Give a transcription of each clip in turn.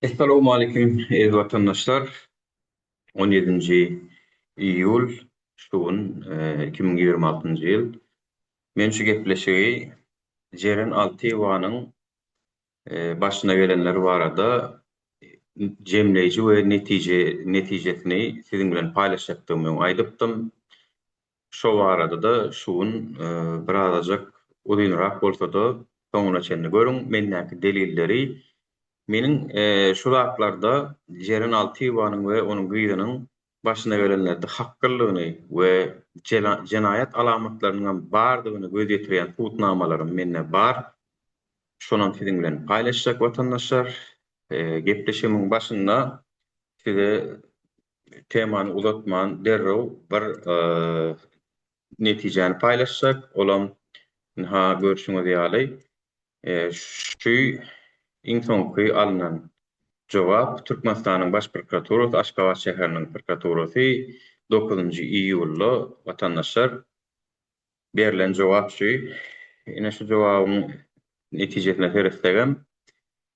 Essalawmaleýkim eziz watandaşlar. 17-nji iýul şu gün 2026-njy ýyl. Men şu gepleşigi Jeren Altyýewanyň başyna gelenler barada jemleýji we netije netijesini siziň bilen paýlaşjakdygymy öň aýdypdym. Şo barada-da şu gün birazajyk uzynrak bolsa-da soňuna çenli görüň. Mendäki delilleri meniň şu zatlarda Jeren Altyýewanyň we onuň gyzynyň başyna gelenlerde haklylygyny we jenaýat alamatlarynyňam bardygyny göz ýetirýän subutnamalaryň mende bar. Şonam siziň bilen paýlaşjak watandaşlar. Gepleşigimiň başynda size temany uzatman derrew bir netijäni paýlaşjak. Olam ynha görşüňiz ýaly şu iň soňky alnan jogap Türkmenistanyň Baş prokuraturasy Aşgabat şäheriniň prokuraturasy dokuzynjy iýulda watandaşlar Berlen jogap şu. Ine şu jogabyň netijesine seretsegem,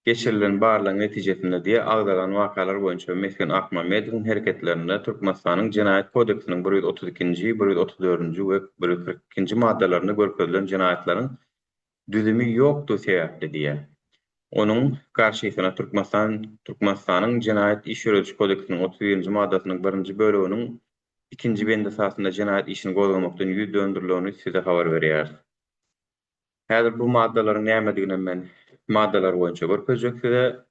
geçirilen barlagyň netijesinde diýe agzalan wakalar boýunça Mesgen Akmammedowyň hereketlerinde Türkmenistanyň Jenaýat kodeksiniň 132-nji, 134-nji we 142-nji maddalarynda görkezilen jenaýatlaryň düzümi ýokdugy sebäpli diýe, onuň garşysyna Türkmenistan Türkmenistanyň Jenaýat iş ýörediş kodeksiniň 31-nji maddasynyň birinji böleginiň ikinji bendi esasynda jenaýat işini gozgamakdan 100 döndürilenini size habar berýäris. Häzir bu maddalaryň nämediginem men maddalar boýunça görkezjek size.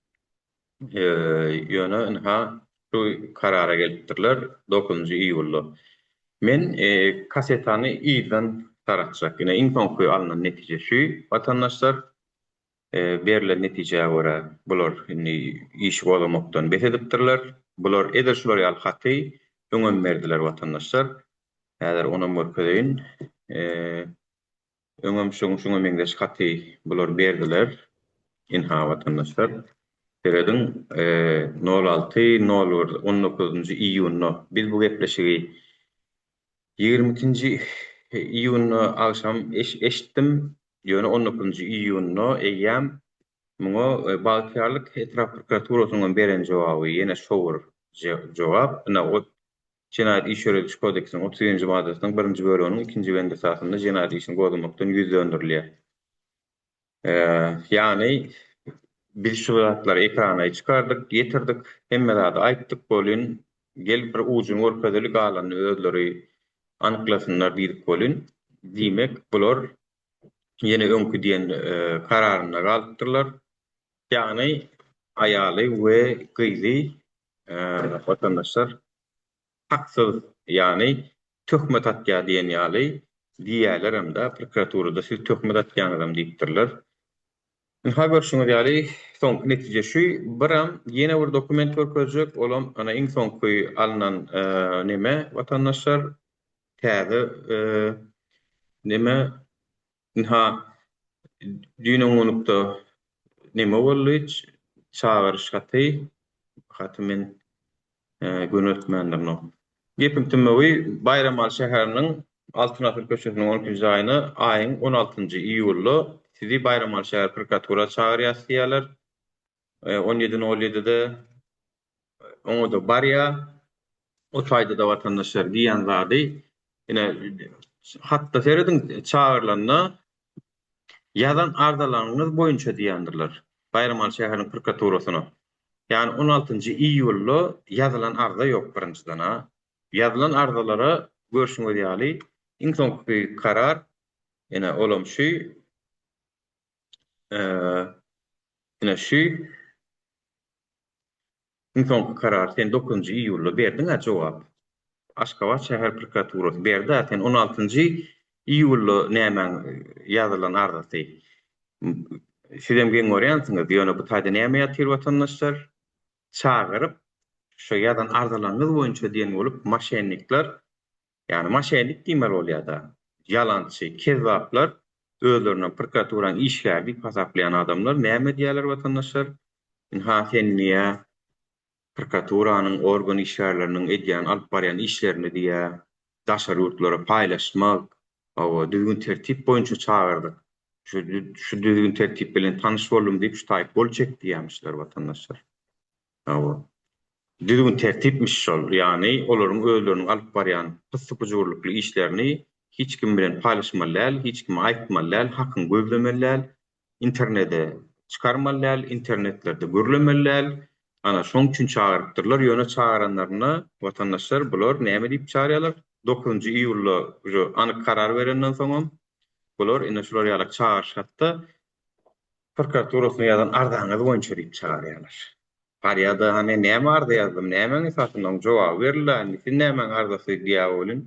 Ýöne ynha şu karara gelipdirler dokuzynjy iýulda. Men kasetany yzdan saratjak. Ine iň soňky alnan netije şu watandaşlar. Berlen netijä görä bular indi işi gozgamakdan bes edipdirler. Bular edil şular ýaly haty öňem berdiler watandaşlar. Häzir onam görkezeýin. Öňem şuň şuňa meňzeş haty bular berdiler. Ynha watandaşlar. Serediň, nol alty, nol bir, on dokuzynjy iýunda biz bu gepleşigi 22-nji iýunda agşam eşitdim. Ýöne on dokuzynjy iýunda eýýäm muňa Bagtyýarlyk etrap prokuraturasynyň hem beren jogaby ýene şo bir jogap. Ine, o Jenaýat iş ýörediş kodeksiniň 31-nji maddasynyň birinji böleginiň ikinji bendi esasynda jenaýat işini gozgamakdan 100 döndürilýär. Ýagny biz şu zatlary ekrana çykardyk, ýetirdik, hemme zady aýtdyk welin, gel bir ujuny görkezeli, galanyny özleri anyklasynlar diýdik welin, diýmek bular ýene öňki diýen kararynda galypdyrlar. Ýagny aýaly we gyzy watandaşlar haksyz, ýagny töhmet atýar diýen ýaly diýýärlerem-de, prokuraturada siz töhmet atýaňyzam diýipdirler. Ynha görşüňiz ýaly soňky netije şu. Biram ýene bir dokument görkezjek, olam ana iň soňky alnan neme watandaşlar täze neme Ynha, düýn oňunlukda neme boldy, çagyryş haty, haty men göneltmändirin. Gepiň tümmegi, Baýramaly şäheriniň Altyn asyr köçesiniň on ikinji jaýyna aýyň on altynjy iýulda sizi Baýramaly şäher prokuratura çagyrýas diýýärler. On ýedi nol ýedide Oňa-da barýa. O taýda-da watandaşlar diýýän zady, ine, hatda serediň, çagyrylanda ýazan arzalaryňyz boýunça diýýändirler Baýramaly şäheriniň prokuraturasyna. Ýagny on altynjy iýulda ýazylan arza ýok birinjiden-a. Ýazylan arzalara görşüňiz ýaly iň soňky karar, ine, olam şu, ine şu. Iň soňky karary sen dokuzynjy iýulda berdiň-ä jogap. Aşgabat şäher prokuraturasy berdi-ä, sen on altynjy iýulda nämäň ýazylan arzasy. Sizem geň görýänsiňiz, ýöne bu taýda näme ýatyr watandaşlar? Çagyryp, şo ýazan arzalaryňyz boýunça diýen bolup moşennikler Ýagny moşennik diýmeli bolýada. Ýalançy, kezzaplar özlerine prokuraturanyň işgäri diýip hasaplaýan adamlar näme edýärler watandaşlar? Ynha sen diýýä prokuraturanyň organ işgärleriniň edýän alyp barýan işlerini diýýä daşary ýurtlara paýlaşmak, hawa düzgün tertip boýunça çagyrdyk. Şu şu düzgün tertip bilen tanyş boldum diýip şu taýyp gol çek diýýämişler watandaşlar. Hawa. Düzgün-tertipmiş şol, ýagny olaryň özleriniň alyp barýan pyssy-pyjurlykly işlerini hiç kim bilen paýlaşmaly däl, hiç kime aýtmaly däl, hakyňy gözlemeli däl, internede çykarmaly däl, internetlerde gürlemeli däl. Ana, şoň üçin çagyrypdyrlar. Ýöne çagyranlarynda, watandaşlar, bular näme diýip çagyrýarlar? Dokuzynjy iýulda uje anyk karar berenden soňam bular ine şular ýaly çagyryş hatda prokuraturasyna ýazan arzaňyz boýunça diýip çagyrýarlar. Barýa-da hany näme arza ýazdym, nämäň esasynda oň jogaby berildi, indi siz nämäň arzasy diýýär welin,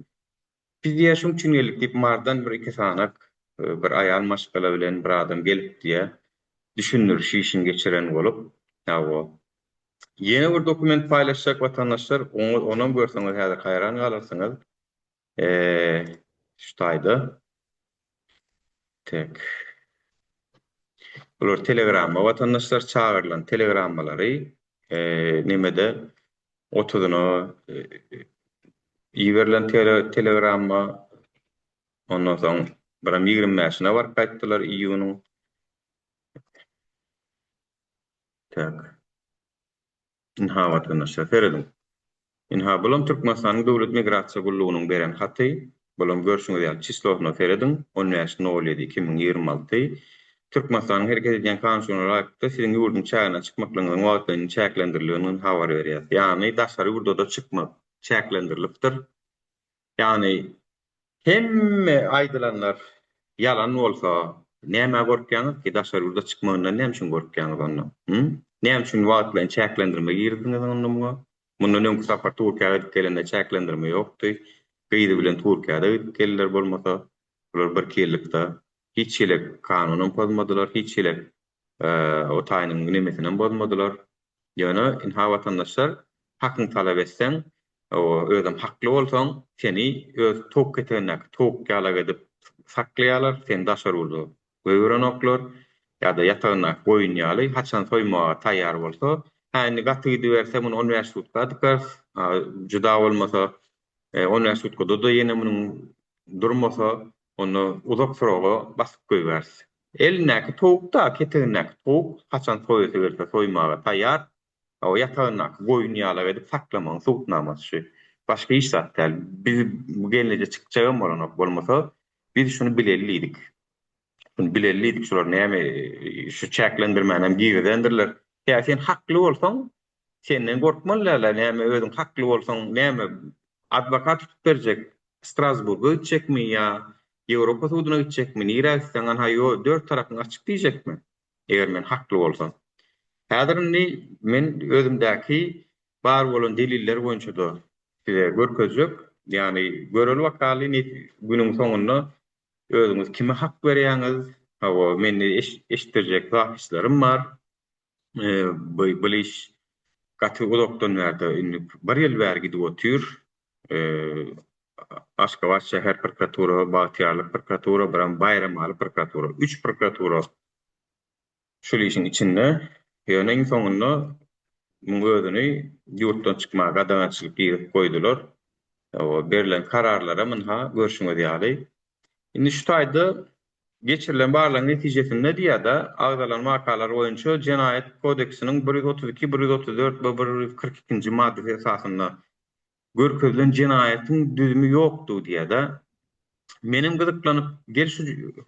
biz diýýär şuň üçin geldik diýip Marydan bir iki sanak bir aýal maşgala bilen bir adam gelip diýýär, düşündiriş işini geçiren bolup, hawa. Ýene bir dokument paýlaşjak watandaşlar, onam görseňiz häzir haýran galarsyňyz. Şu taýda tek bular telegramma watandaşlar çagyrylan telegrammalary nemede otuzyna iberilen telegramma ondan soň biram 25-ine baryp gaýtdylar iýunyň tak Ynha watandaşlar serediň. Ynha bulam Türkmenistanyň Döwlet migrasiýa gullugynyň beren haty. Bulam görşüňiz ýaly çislosyna serediň, 15 nol ýedi 2026. Türkmenistanyň hereket edýän kanunçylygyna laýyklykda siziň ýurduň çäginden çykmaklygyňyzyň wagtlaýyn çäklendirilendigini habar berýäs. Ýagny daşary ýurda-da çykmak çäklendirilipdir. Ýagny hemme aýdylanlar ýalan bolsa nämä gorkýaňyz ki daşary ýurda çykmagyndan näme üçin gorkýaňyz onda? Hü? Näme üçin wagtlaýyn çäklendirme girizdiňiz onda muňa? Mundan öňki sapar Türkiýä gidip gelende çäklendirme ýokdy. Gyzy bilen Türkiýä-de gidip geldiler bolmasa. Bular birki ýyllykda hiç hili kanunam pozmadylar, hiç hili o taýynyň nemesinem bozmadylar. Ýöne ynha watandaşlar hakyňy talap etseň Hawa, özem hakly bolsaň, seni öz towuk ketegindäki towuk ýalak edip saklaýarlar, seni daşary ýurda goýberenoklar, ýa-da ýatagyndaky goýun ýaly, haçan soýmaga taýýar bolsa, hä, indi gaty gidiberse, muny on bäş sutka dykarys, juda bolmasa, on bäş sutkada-da ýene munuň durmasa, onda uzak sroga basyp goýbäris. Elindäki towuk-da, ketegindäki towuk haçan soýasy gelse soýmaga taýýar, Hawa, ýatagyndaky goýun ýalak edip saklamagyň subutnamasy şu. Başga hiç zat däl. Biz bu gelneje çykjagam bolanok. Bolmasa, biz şuny bileli diýdik. Şuny bileli diýdik, şular näme şu çäklendirmänem girizendirler. Ýa sen hakly bolsaň, senden gorkmaly däl-ä, näme özüň hakly bolsaň, näme adwokat tutup berjek, Strasburga gitjekmi ýa Ýewropa suduna gitjekmi, nirä gitseň, anha ýo dört tarapyň açyk diýjekmi? Eger men hakly bolsam. Häzir indi men özümdäki bar bolan deliller boýunça-da size görkezjek. Ýagny göreli bakaly günüň soňunda özüňiz kime hak berýäňiz? Hawa, mende eşitdirjek zapislerim bar. Bu iş gaty uzakdan bärde indi bir ýyl bäri gidip otyr. Aşgabat şäher prokuratura, Bagtyýarlyk prokuratura, biram Baýramaly prokuratura. Üç prokuratura şul işiň içinde. Ýöne iň soňunda muň özüni ýurtdan çykmaga gadagançylyk girizip goýdular. Berlen kararlaram ynha görşüňiz ýaly. Indi şu taýda geçirilen barlagyň netijesinde diýýär-de, agzalan wakalar boýunça Jenaýat kodeksiniň 132, 134 we 142-nji maddasy esasynda görkezilen jenaýatyň düzümi ýokdugy diýýär-de. Menem gyzyklanyp, gel şu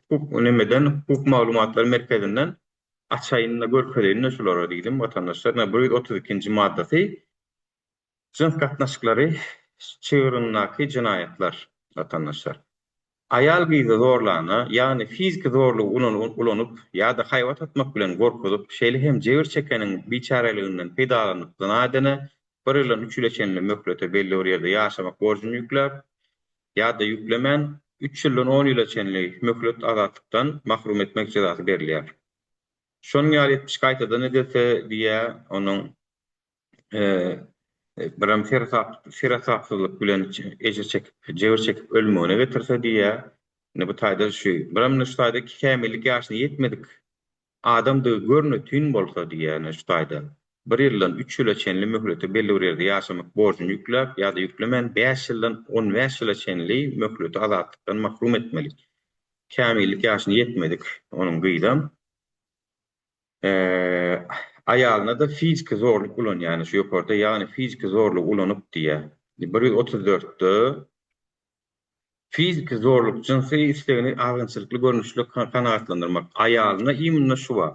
hukuk nemeden, hukuk maglumatlar merkezinden açaýyn-da, görkezeýin-de şulara diýdim. Watandaşlar, ine, 132-nji maddasy jyns gatnaşyklary çygryndaky jenaýatlar, watandaşlar. Aýal-gyzy zorlana, ýagny fiziki zorlugy ulanyp ýa-da haýbat atmak bilen gorkuzyp, şeýle hem jebir çekeniň biçäreliginden peýdalanyp zyna edene bir ýyldan üç ýyla çenli möhlete belli bir ýerde ýaşamak borjuny ýükläp ýa-da ýüklemän, üç ýyldan on ýyla çenli möhlet azatlykdan mahrum etmek jezasy berilýär. Şonuň ýaly etmiş gaýtadan edilse, diýýär, onuň Birem seresapsyzlyk bilen ejir çekip, jebir çekip ölmegine getirse diýýär. Indi bu taýda şu, birem indi şu taýda kämillik ýaşyna ýetmedik adamdygy görnetin bolsa diýýär indi şu taýda. Bir ýyldan üç ýyla çenli möhlete belli bir ýerde ýaşamak borjuny ýükläp ýa-da ýüklemän bäş ýyldan on bäş ýyla çenli möhlete azatlykdan mahrum etmeli. Kämillik ýaşyna ýetmedik onuň gyzam. Aýalyna-da fiziki zorluk ulanýar, ýani şu ýokarda, ýagny fiziki zorlugy ulanyp diýýär. 134 dörtde fiziki zorluk jynsy islegini azgynçylykly görnüşde kanagatlandyrmak. Aýalyna imенно şu bar.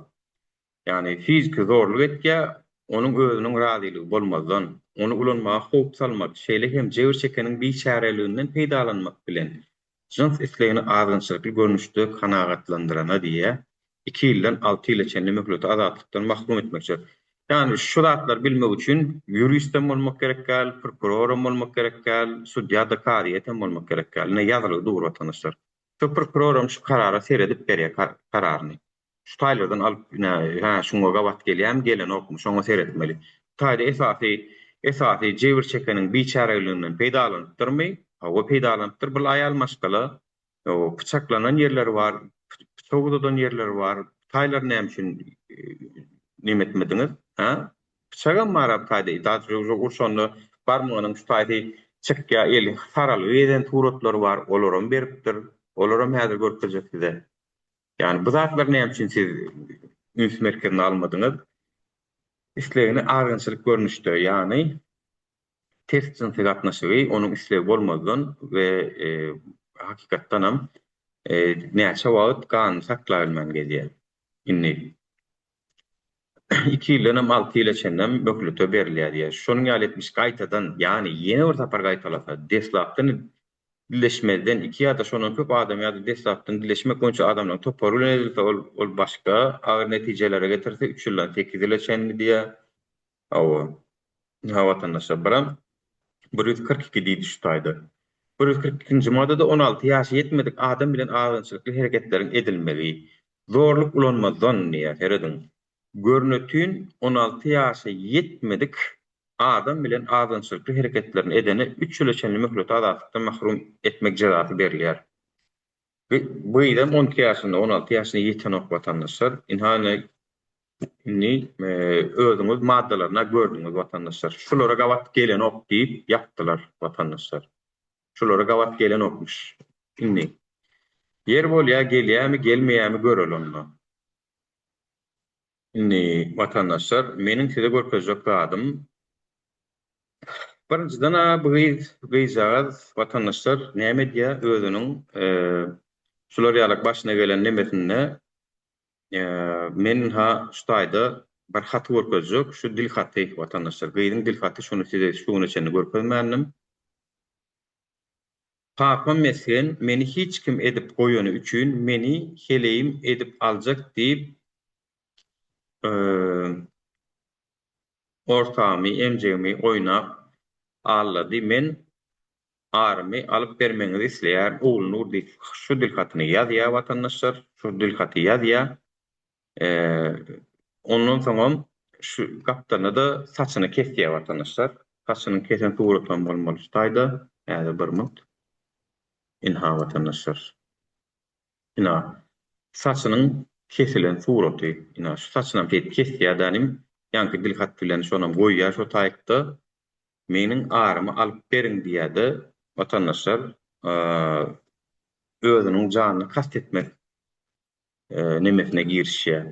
Ýagny fiziki zorluk etýär, onuň özüniň razylygy bolmazdan, ony ulanmaga howp salmak, şeýle hem jebir çekeniň biçäreliginden peýdalanmak bilen, jyns islegini azgynçylykly görnüşde kanagatlandyrana diýýär, iki ýyldan alty ýyla çenli möhlete azatlykdan mahrum etmekçe. Ýagny şu zatlary bilmek üçin ýuristem bolmak gerek däl, prokuroram bolmak gerek däl, sudýa-da kazyýetem bolmak gerek däl. Ine ýazylgy dur watandaşlar. Şu prokuroram şu karara seredip berýär kararyny. Şu taýlardan alyp ine hä şuňa gabat gelýämi gelenokmy şoňa seretmeli. Bu taýda esasy esasy jebir çekeniň biçäreliginden peýdalanypdyrmy? Hawa peýdalanypdyr bul aýal maşgala pyçaklanan ýerleri bar pyçak uzadan ýerleri bar bu taýlary näme üçin neme etmediňiz hä? Pyçagam bar bu taýda daže uje urşanda barmagynyň şu taýsy çykýa eli saralgy gezen suratlary bar olaram beripdir olaram häzir görkezjek size. Ýagny bu zatlary näme üçin siz üns merkezine almadyňyz? Islegini azgynçylyk görnüşde, ýagny ters jynsy gatnaşygy onuň islegi bolmazdan we hakykatdanam näçe wagt ganyny saklabilmän gezýär. Indi iki ýyldanam alty ýyla çenlem möhlete berilýär diýýär. Şonuň ýaly etmiş gaýtadan, ýagny ýene bir sapar gaýtalasa, deslapdan Dilleşmezden iki ýa-da şondan köp adam ýa-da deslapdan dilleşmek boýunça adamlaryň topary bilen edilse, ol ol başga agyr netijelere getirse, üç ýyldan sekiz ýyla çenli diýýär. Hawa. Ha, watandaşlar, biram 142 diýdi şu taýda. 142 nji maddada 16 ýaşy ýetmedik adam bilen azgynçylykly hereketleriň edilmegi, zorluk ulanmazdan diýýär, serediň. Görnetin 16 ýaşy ýetmedik adam bilen azgynçylykly hereketlerini edene üç ýyla çenli möhlete azatlykdan mahrum etmek jezasy berilýär. Bu gyzam 12 ýaşynda, 16 ýaşyna ýetenok watandaşlar. Ynha ine indi özüňiz maddalaryna gördüňiz watandaşlar. Şulara gabat gelenok diýip ýapdylar watandaşlar. Şulara gabat gelenokmyş. Indi ýer bolýa gelýämi gelmeýämi göreli onda. Indi watandaşlar meniň size görkezjek zadym birinjiden-ä bu gyz gyzjagaz watandaşlar näme edýär özüniň şular ýalak başyna gelen nemesinde men ynha şu taýda bir haty görkezjek şu dil haty watandaşlar gyzyň dil haty şuny size şu güne çenli görkezmändim. Kakam mesgen meni hiç kim edip goýany üçin meni heleýim edip aljak diýip ortamy emjegimi oýnap aldady men arymy alyp bermegiňizi isleýärin Ogulnur diýip şu dilhatyny ýazýa watandaşlar şu dilhaty ýazýa Ondan soňam şu gapdalynda-da saçyny kesýär watandaşlar. Saçynyň kesen suratam bolmaly şu taýda. Häzir bir minut. Ynha watandaşlar. Ynha saçynyň kesilen suraty. Ynha şu saçynam şeýdip kesýär dänim. Ýaňky dilhat bilen şonam goýýar şo taýykda. Meniň arymy alyp beriň diýýär-de watandaşlar. Özüniň janyna kast etmek nemesine girişýär.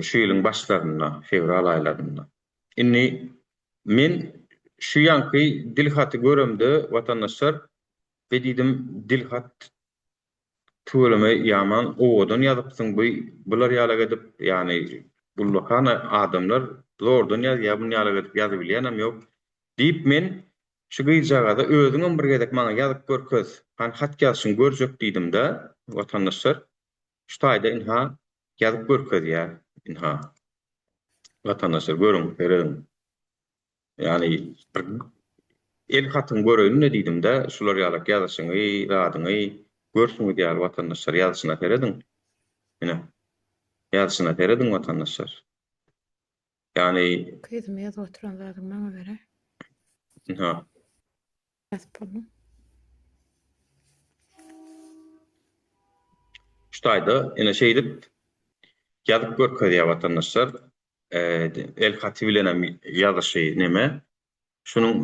Şu ýylyň başlarynda, fewral aýlarynda. Indi men şu ýaňky dilhaty göremde watandaşlar, be diýdim, dilhat tüweleme ýaman owadan ýazypsyň bu bular ýalak edip, ýagny ullakan adamlar zordan ýazýar, buny ýalak edip ýazybilýänem ýok diýip men Şu gyzjagaza özüňem bir gezek maňa ýazyp görkez, hany hat ýazyşyňy görjek diýdim-de, watandaşlar, şu taýda ynha ýazyp görkezýär, ynha. Watandaşlar görüň, serediň. Ýagny bir el hatyňy göreýin-de diýdim-de, şular ýalak ýazyşyňy, zadyňy görşüňiz ýaly watandaşlar ýazyşyna serediň. Ine. Ýazyşyna serediň watandaşlar. Ýagny. Gyzym ýazyp oturan zadyňy maňa beräý. Ynha. Ýazyp boldum. Şu taýda ine şeýdip ýazyp görkezýär watandaşlar. El haty bilenem ýazyşy neme. Şunuň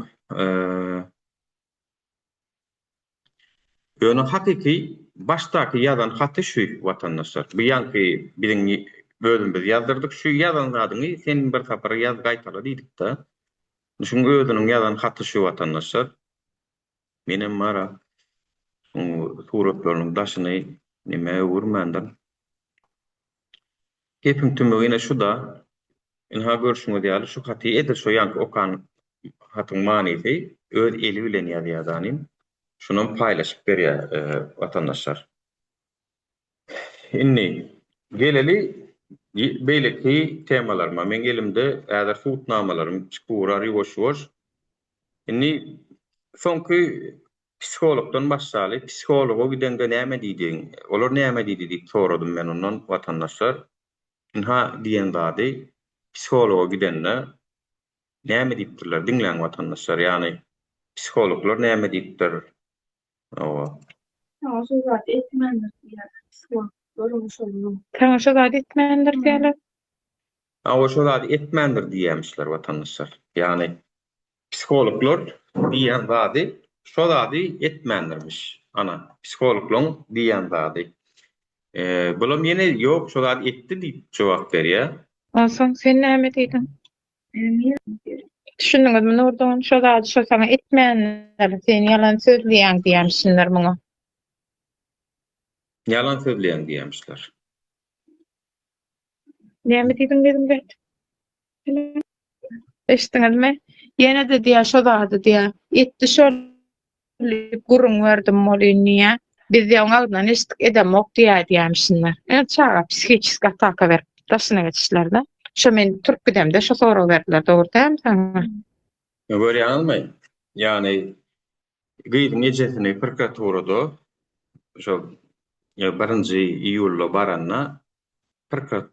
Ýöne hakyky başdaky ýazan haty şu watandaşlar. Bu ýaňky biziň. Özümiz ýazdyrdyk. Şu ýazan zadyňy sen bir sapar ýaz gaýtala diýdik-de. Şuň özüniň ýazan haty şu watandaşlar. Menem bar-a. Şuň suratlarynyň daşyny nämä öwürmändir. Gepiň tümügi ine şu-da. Ynha görşüňiz ýaly şu haty edil şo ýaňky okan hatyň manysy öz eli bilen ýazýar zanim. Şunam paýlaşyp berýär watandaşlar. Indi geleli beýleki temalaryma. Meň elimde häzir subutnamalarym çykyp urar ýuwaş-ýuwaş. Indi soňky psihologdan başlaly. Psihologa gideňde näme diýdiň? Olar näme diýdi diýip soradym men ondan watandaşlar. Ynha diýen zady psihologa gidende näme diýipdirler diňläň watandaşlar. Ýagny psihologlar näme diýipdir? Hawa. Saňa şo zady etmändir diýýärler psihologlaram şonda. Saňa şo zady etmändir diýýärler. Hawa şo zady etmändir diýýämişler watandaşlar. Ýagny psihologlar diýýän zady şo zady etmändirmiş. Ana psihologlaň diýýän zady. Bulam ýene ýok şo zady etdi diýip jogap berýär. Onsoň sen näme diýdiň? Düşündiňizmi Nurdogan şo zady şo saňa etmändir sen ýalan sözleýäň diýýämişinler muňa. Ýalan sözleýäň diýýämişler. Näme diýdiň Gezimbet? Eşitdiňizmi? Ýene-de diýýär şo zady diýýär. Etdi şol diýip gürrüň berdim welin diýýär. Biz diýýär oň agzyndan eşitdik edemok diýýär diýýärmişinler. Ýöne çaga psihiçeski ataka berip daşyna geçişlerde. Şo men turup gidemde şo soragy berdiler dogry dälmi saňa? Görýäňizmi? Ýagny gyzyň ejesini prokuraturada şo birinji iýulda baranda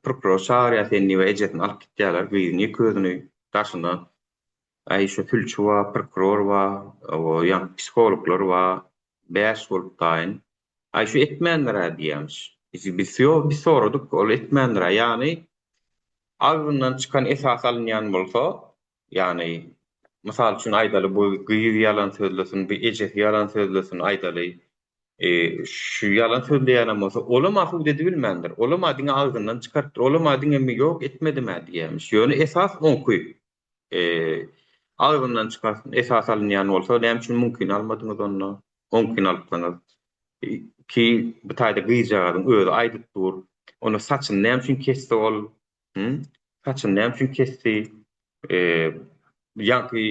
prokuror çagyrýar seni diýip ejesini alyp gitýärler gyzyň ýeke özüni daşyna Aý şo sülçi bar, prokuror bar, o ýaňky psihologlar bar, bäş bolup taýyn. Aý şu etmändir-ä diýýämiş. Biz ýok, biz soradyk, ol etmändir-ä. Ýagny agzyndan çykan esas alynýan bolsa, ýagny mysal üçin aýdaly bu gyz ýalan sözlesin, bu ejesi ýalan sözlesin aýdaly. Şu ýalan sözleýänem bolsa, olam-a subut edibilmändir. Olam-a diňe agzyndan çykarypdyr. Olam-a diňe ýok etmedim-ä diýýämiş. Ýöne esas oňky. Agzyndan çykarsyn, esas alynýan bolsa, näme üçin muňkyny almadyňyz onda? Oňkyny alypsyňyz. Ki, bu taýda gyzjagazyň özi aýdyp dur. Onda saçyny näme üçin kesdi ol? Hü? Saçyny näme üçin kesdi? Ýaňky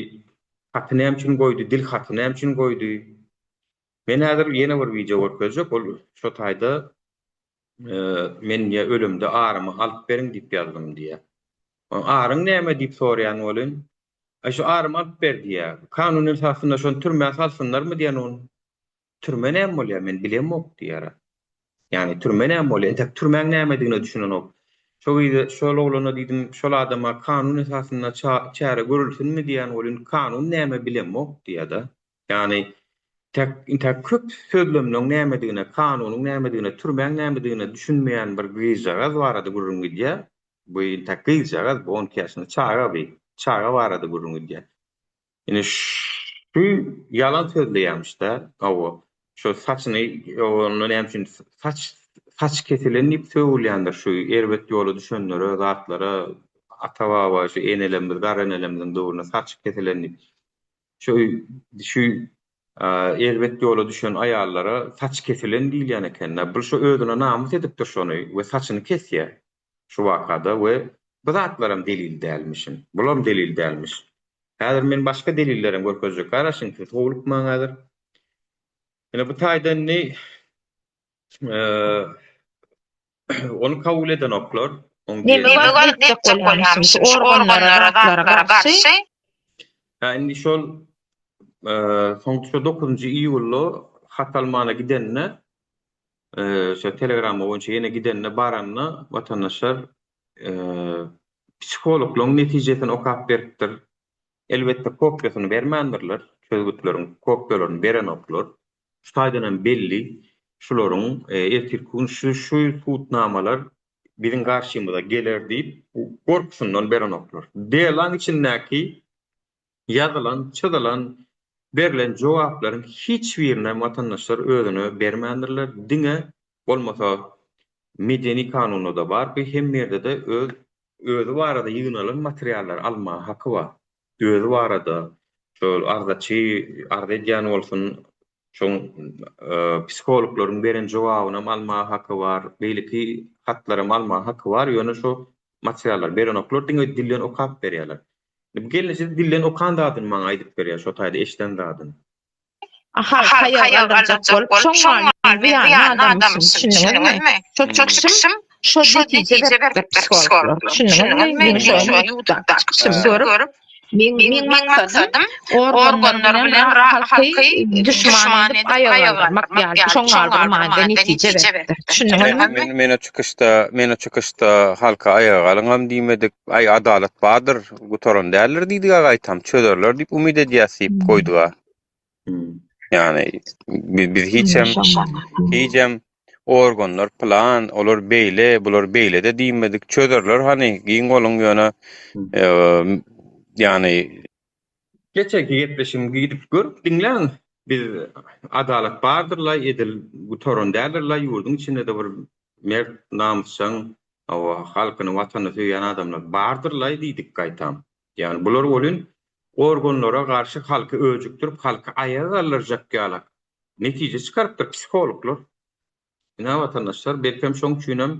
haty näme üçin goýdy? Dil haty näme üçin goýdy? Men häzir ýene bir wideo görkezjek, ol şo taýda Men diýýär, ölemde arymy alyp beriň diýip ýazdym diýýär. Aryň näme diýip soraýan welin, Aý şu arymy alyp ber diýýär. Kanun esasynda şony türmä salsynlarmy diýen ol. Türme näme bolýar, men bilemok diýýär. Ýagny türme näme bolýar, entek türmäň nämedigine düşünenok. Şo gyza, şol oglana diýdim, şol adama kanun esasynda çäre görülsinmi diýýän welin, kanun näme bilemok diýýär-de. Ýagny tek intäk köp sözlemleň nämedigine, kanunyň nämedigine, türmäň nämedigine düşünmeýän bir gyzjagaz barada gürrüň gidýär. Bu intäk gyzjagaz, bu 12 ýaşynda çaga bi. Çaga barada gürrüň gidýär. Ine şu ýalan sözleýärmiş-dä. Hawa. Şo saçyny onda näme üçin saç saç kesilen diýip sögülýändir şu erbet ýola düşenlere, zatlara ata-baba şu enelerimiz, garrynelerimiziň döwründe saç kesilen diýip. Şu şu erbet ýola düşen aýallara saç kesilen diýilýän ekende, bul şu özüne namys edipdir şony we saçyny kesýär şu wakada we bu zatlaram delil dälmişin. Bulam delil dälmiş. Häzir men başga delillerem görkezjek garaşyň siz howlukmaň häzir. Ine bu taýda indi Ony kabul edenoklar. Neme wagyz etjek bolýarmyşyn şu organlara zatlara garşy? Hä indi şol soň şo dokuzynjy iýulda hat almana gidende şo telegramma boýunça ýene gidende baranda watandaşlar psihologlaryň netijesini okap beripdir. Elbetde kopiýasyny bermändirler, çözgütleriň kopiýalaryny berenoklar. Şu taýdan hem belli, şularyň ertirki gün şu şu sudnamalar biziň garşymyza geler diýip gorkusyndan berenoklar. Delaň içindäki ýazylan, çyzylan, berlen jogaplaryň hiç birinem watandaşlar özüne bermändirler, diňe bolmasa. Medeni kanunda-da bar, bu hemme ýerde-de öz özi barada ýygnalan materiallary almaga haky bar. Özi barada şol arzaçy arza edýän bolsun, şoň psihologlaryň beren jogabynam almaga haky bar, beýleki hatlaram almaga haky bar, ýöne şo materiallary berenoklar, diňe dilden okap berýärler. Bu gelneje dilden okan zadyny maňa aýdyp berýär, şo taýda eşiden zadyny. Halka aýaga galdyrjak bolup, şoň men zyýanly adamyşym, düşündiňizmi? Şo çykyşym şo netije beripdir psihologlar, düşündiňizmi? Meň şo ýurtdaky çykyşymy görüp, meň maksadym organlar bilen halky duşman edip aýaga galdyrmak ýaly, şoň ýaly bir manyda netije beripdir, düşündiňizmi? Men men o çykyşda, men o çykyşda halka aýaga galyňam diýmedik, aý adalat bardyr, gutaran däldir diýdik-ä gaýtam, çözerler diýip umyt edýäs diýip goýduk-a. Ýagny biz hiçem hiçem organlar plan, olar beýle, bular beýle-de diýmedik. Çözerler hany, giň boluň ýöne ýagny Geçenki gepleşigimi gidip görüp diňläň. Biz adalat bardyr-la, edil gutaran däldir-la, ýurduň içinde-de bir mert, namysjaň, hawa, halkyny, watanyny söýýän adamlar bardyr-laý diýdik gaýtam. Ýagny bular welin organlara garşy halky öjükdirip, halky aýaga galdyrjak ýalak netije çykarypdyr psihologlar. Ine watandaşlar, belkem şoň üçinem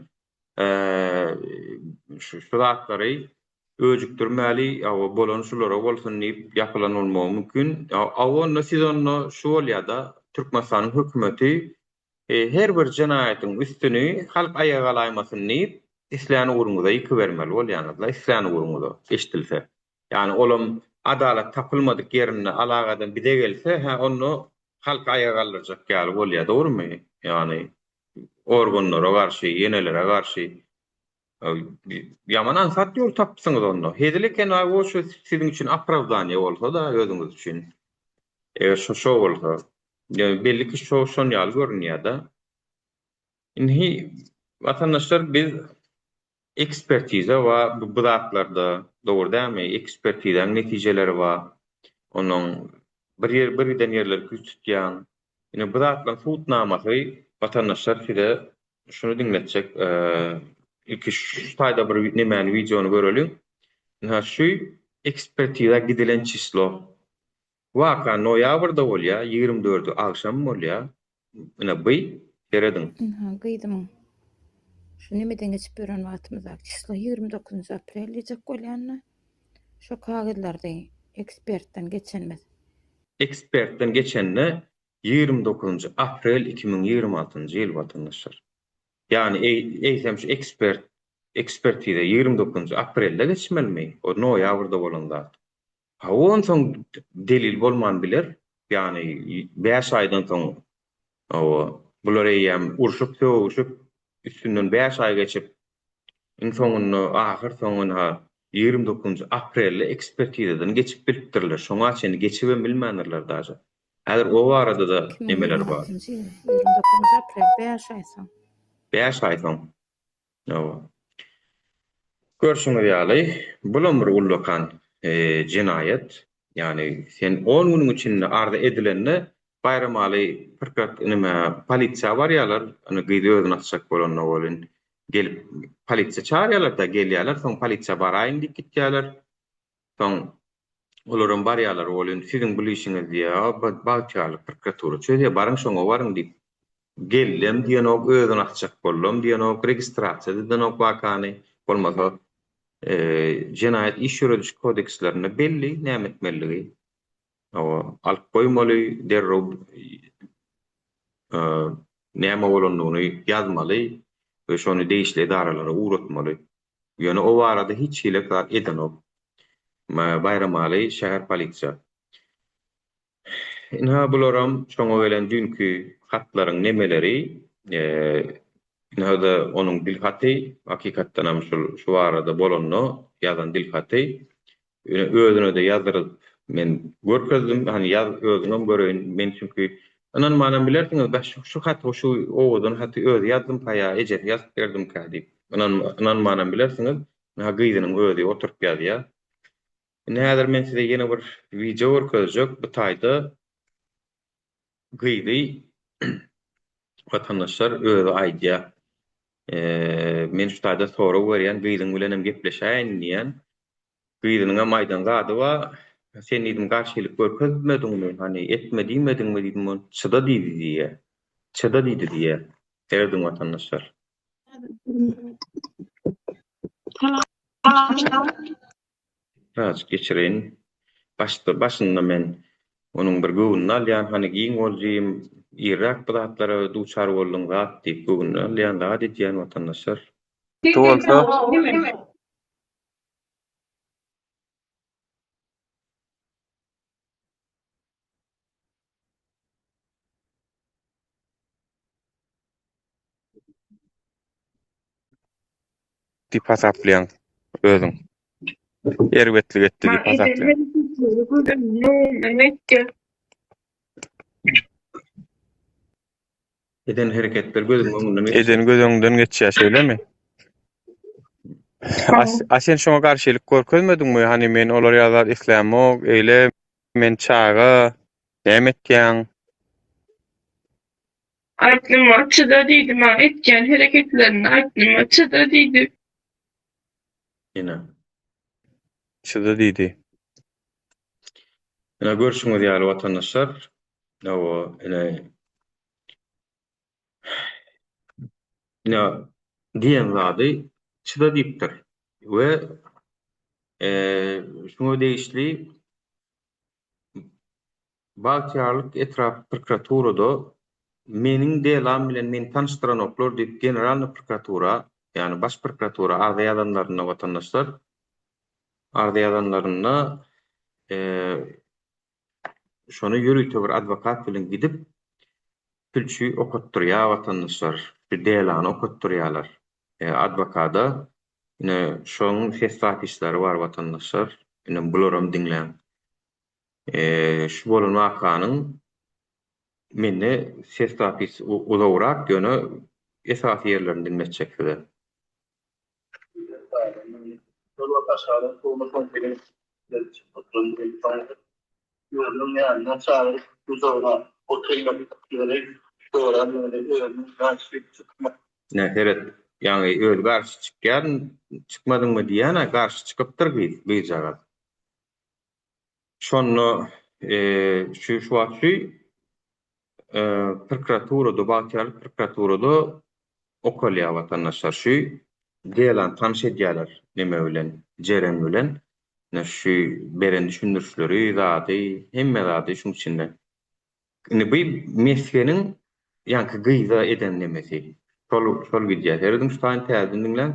şu zatlary öjükdirmäli, hawa bolan şulara bolsun diýip ýapylan bolmagy mümkin. Hawa onda siz onda şu bolýada, Türkmenistanyň hökümeti Her bir jenaýatyň üstüni halk aýaga galaýmasyn diýip, islän ugruňyza ýykybermeli bolýaňyzla, islän ugruňyza, eşdilse. Ýagny olam adalat tapylmadyk ýerinde alagadan bize gelse, hä onda halky aýaga galdyrjak ýaly bolýar, dogrymy? Ýagny organlara garşy, ýenelere garşy. Ýaman aňsat ýol tapypsyňyz onda. Hezil eken aý o şu siziň üçin opravdaniýe bolsa-da özüňiz üçin. Eger şo şo bolsa. Ýöne belli ki şo şon ýaly görünýär-de. Indi watandaşlar biz ekspertiza bar bu zatlarda dogry dälmi? Ekspertizaň netijeleri bar. Onuň bir ýer bir giden ýerleri küýç tutýaň. Ine bu zatlaryň subutnamasy watandaşlar size Şuny diňletjek. Ilki şu taýda bir nemäni wideony göreliň. Ynha şu ekspertiza gidilen çislo. Waka noýabrda bolýar, 24-i agşam bolýar. Ine by, serediň. Ynha gyzymyň şu nemeden geçip ýören wagtymyzdaky çislo 29-njy aprel diýjek bolýan-da. Şo kagyzlarda ekspertden geçenimiz. Ekspertden geçende 29-njy aprel 2026-njy ýyl watandaşlar. Ýagny eýsem şu ekspert ekspertiza 29-njy aprelde geçmelimi? O noýabrda bolan zat. Hawa onsoň delil bolman biler. Ýagny 5 aýdan soň hawa bular eýýäm urşup sögüşip üstünden 5 aý geçip iň soňunda ahyr soňuna 29-njy aprelde ekspertizadan geçip bilipdirler. Şoňa çenli geçibem bilmändirler daže. Häzir o barada-da nemeler bar. 2026-njy ýyl, 29 aprel, bäş aý soň. Bäş aý soň. Hawa. Görşüňiz ýaly, bulam bir ullakan jenaýat. Ýagny sen on günüň içinde arza edilende Baýramaly prokrat neme polisiýa barýarlar, ony gyzy özüni asjak bolanda welin gelip polisiýa çagyrýarlar-da, gelýärler, soň polisiýa baraýyn diýip gitýärler. Soň olaram barýarlar welin, siziň bul işiňiz diýýär, Bagtyýarlyk prokuratura çözýär, baryň şoňa baryň diýip. Geldem diýenok, özüni asjak boldam diýenok, registrasiýa-da edenok wakany. Bolmasa, jenaýat iş ýörediş kodekslerinde belli näme etmeliligi. Hawa, alyp goýmaly, derrew näme bolandygyny ýazmaly we şony degişli edaralara ugratmaly. Ýöne o barada hiç hili zat edenok. Baýramaly şäher polisiýa. Ynha bularam şoňa gelen düýnki hatlaryň nemeleri, ynha-da onuň dil haty, hakykatdanam şul şu barada bolanda ýazan dil haty. Ýöne özüne-de ýazdyryp men görkezdim, hany ýaz özüňem göreýin, men çünki ynanmanam bilersiňiz, bäh şu şu haty şu owadan haty özi ýazdymka ýa ejesi ýazyp berdimkä diýip ynanmanam bilersiňiz, ynha gyzynyň özi oturyp ýazýar. Indi häzir men size ýene bir wideo görkezjek, bu taýda gyzy watandaşlar özi aýdýar. Men şu taýda sorag berýän, gyzyň bilenem gepleşäýin diýýän. Gyzynyňam aýdan zady bar, Sen diýdim garşylyk görkezmediňmi, hany etme diýmediňmi diýdim, ol çyda diýdi diýýär. Çyda diýdi diýýär. Serediň watandaşlar. Birazjyk geçireýin. Başda başynda men onuň bir göwnüni alýan, hany giň bol jigim, irräk bu zatlara duçar bolduň zat diýip göwnüni alýan, zat edýän watandaşlar. Bolsa. Diýip hasaplaýaň özüň. Erbetlik etdi diýip hasaplaýaň. Eden hereketler gözüň öňünden geçýär. Eden göz öňünden geçýär, şeýlemi? A sen şoňa garşylyk görkezmediňmi? Hany men olar ýaly zat islämok, eýle men çaga, näme etýäň? Aýtdym, çyda diýdi maňa etýän hereketlerini aýtdym, çyda diýdi. Ine. Çyda diýdi. Ine görşüňiz ýaly watandaşlar, hawa, ine ine diýen zady çyda diýipdir we şuňa degişli Bagtyýarlyk etrap prokuraturada meniň delam bilen meni tanyşdyranoklar diýip generalnyý prokuratura, ýagny baş prokuratura arza ýazanlarynda watandaşlar arza ýazanlarynda şony ýörite bir adwokat bilen gidip sülçi okatdyrýar watandaşlar, şu delany okatdyrýarlar adwokada ine şoň ses zapisleri bar watandaşlar ine bularam diňläň. Şu bolan wakanyň mende ses zapis uzagrak ýöne esasy ýerlerini diňletjek size. Şol wagt aşagydan suwuny soňky Özüniň ýanyna çagyryp gujagyna oturmadyklary sorandygyny özüniň garşy çykmak. Ine seret, ýaňy özi garşy çykýar, çykmadyňmy diýýän-ä, garşy çykypdyr gyz, gyzjagaz. Şonda şu şu wagt şu prokuraturada Bagtyýarlyk prokuraturada okalýar watandaşlar şu delany tanyş edýärler neme bilen Jeren bilen ine şu beren düşündirişleri zady hemme zady şuň içinde indi bu mesgeniň ýaňky gyza eden nemesi şol şol gidýär serediň şu taýyny täzeden diňläň.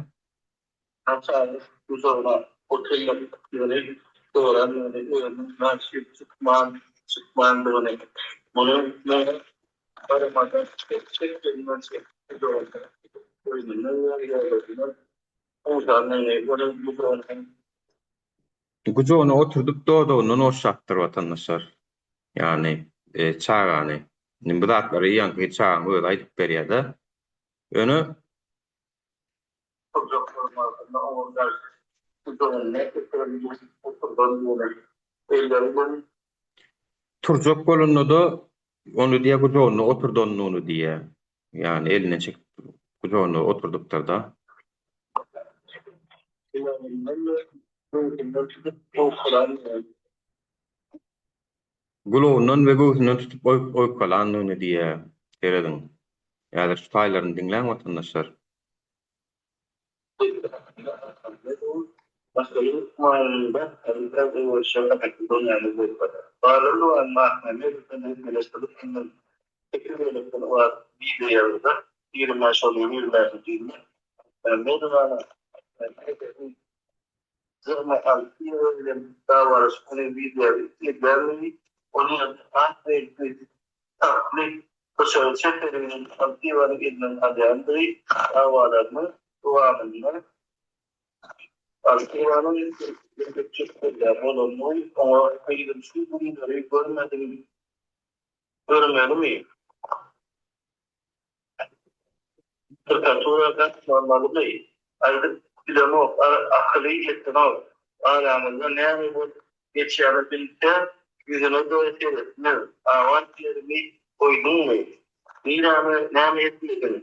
Naçarlyk gujagyna oturmadyklary sorandygyny, özüniň garşy çykman çykmandygyny, muny maňa garamadan çekjegine çekip gujagyna boýnundan we ýodasyndan ogşandygyny, onuň gujagyna Gujagyna oturdyp dodagyndan ogşapdyr watandaşlar. Ýagny çagany. Indi bu zatlary ýaňky çagaň özi aýdyp berýär-de. Ýöne Turjak bolmazynda oňa garşy gujagynda oturan oturdandygyny, elleri bilen. Turjak bolanda-da ony diýýär gujagynda oturdandygyny diýýär. Ýagny elinden çekip gujagynda oturdypdyr-da. Gulagyndan we göwsünden tutup owkalandygyny. Gulagyndan we göwsünden tutup oýkalandygyny diýýär. Serediň. Häzir şu taýlaryny diňläň watandaşlar. Jygma Altyýewa bilen dawalaşygyny wideo edýärmigi, ony ak reňkli saply pyçagy çep eli bilen Altyýewanyň elinden alýandygy dawalarynyň dowamynda Altyýewanyň öldürjek bolýar bolandygy, oňa gyzym şu günleri görmedim, görmelimi? Prokuratura gatnamalymy? Aýdyp bilemok, akyly ýetenok. Aramyzda näme bolup geçýäni bilse, ýüzüne-de seretmez. Abat ýerimi goýduňmy? Niräme näme etmediň?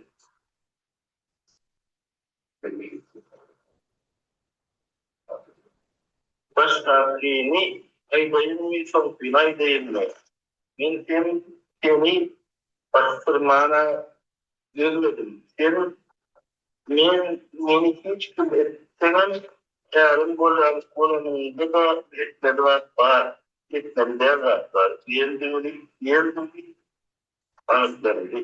Başdakyny aýdaýynmy, soňkyny aýdaýynmy? Men hem seni basdyrmana dözmedim. Sen men meni hiç kim etseňem, ärim bolýan bolanyňda-da etmeli zat bar, etmeli däl zat bar diýendigini diýendigini anyklarydy.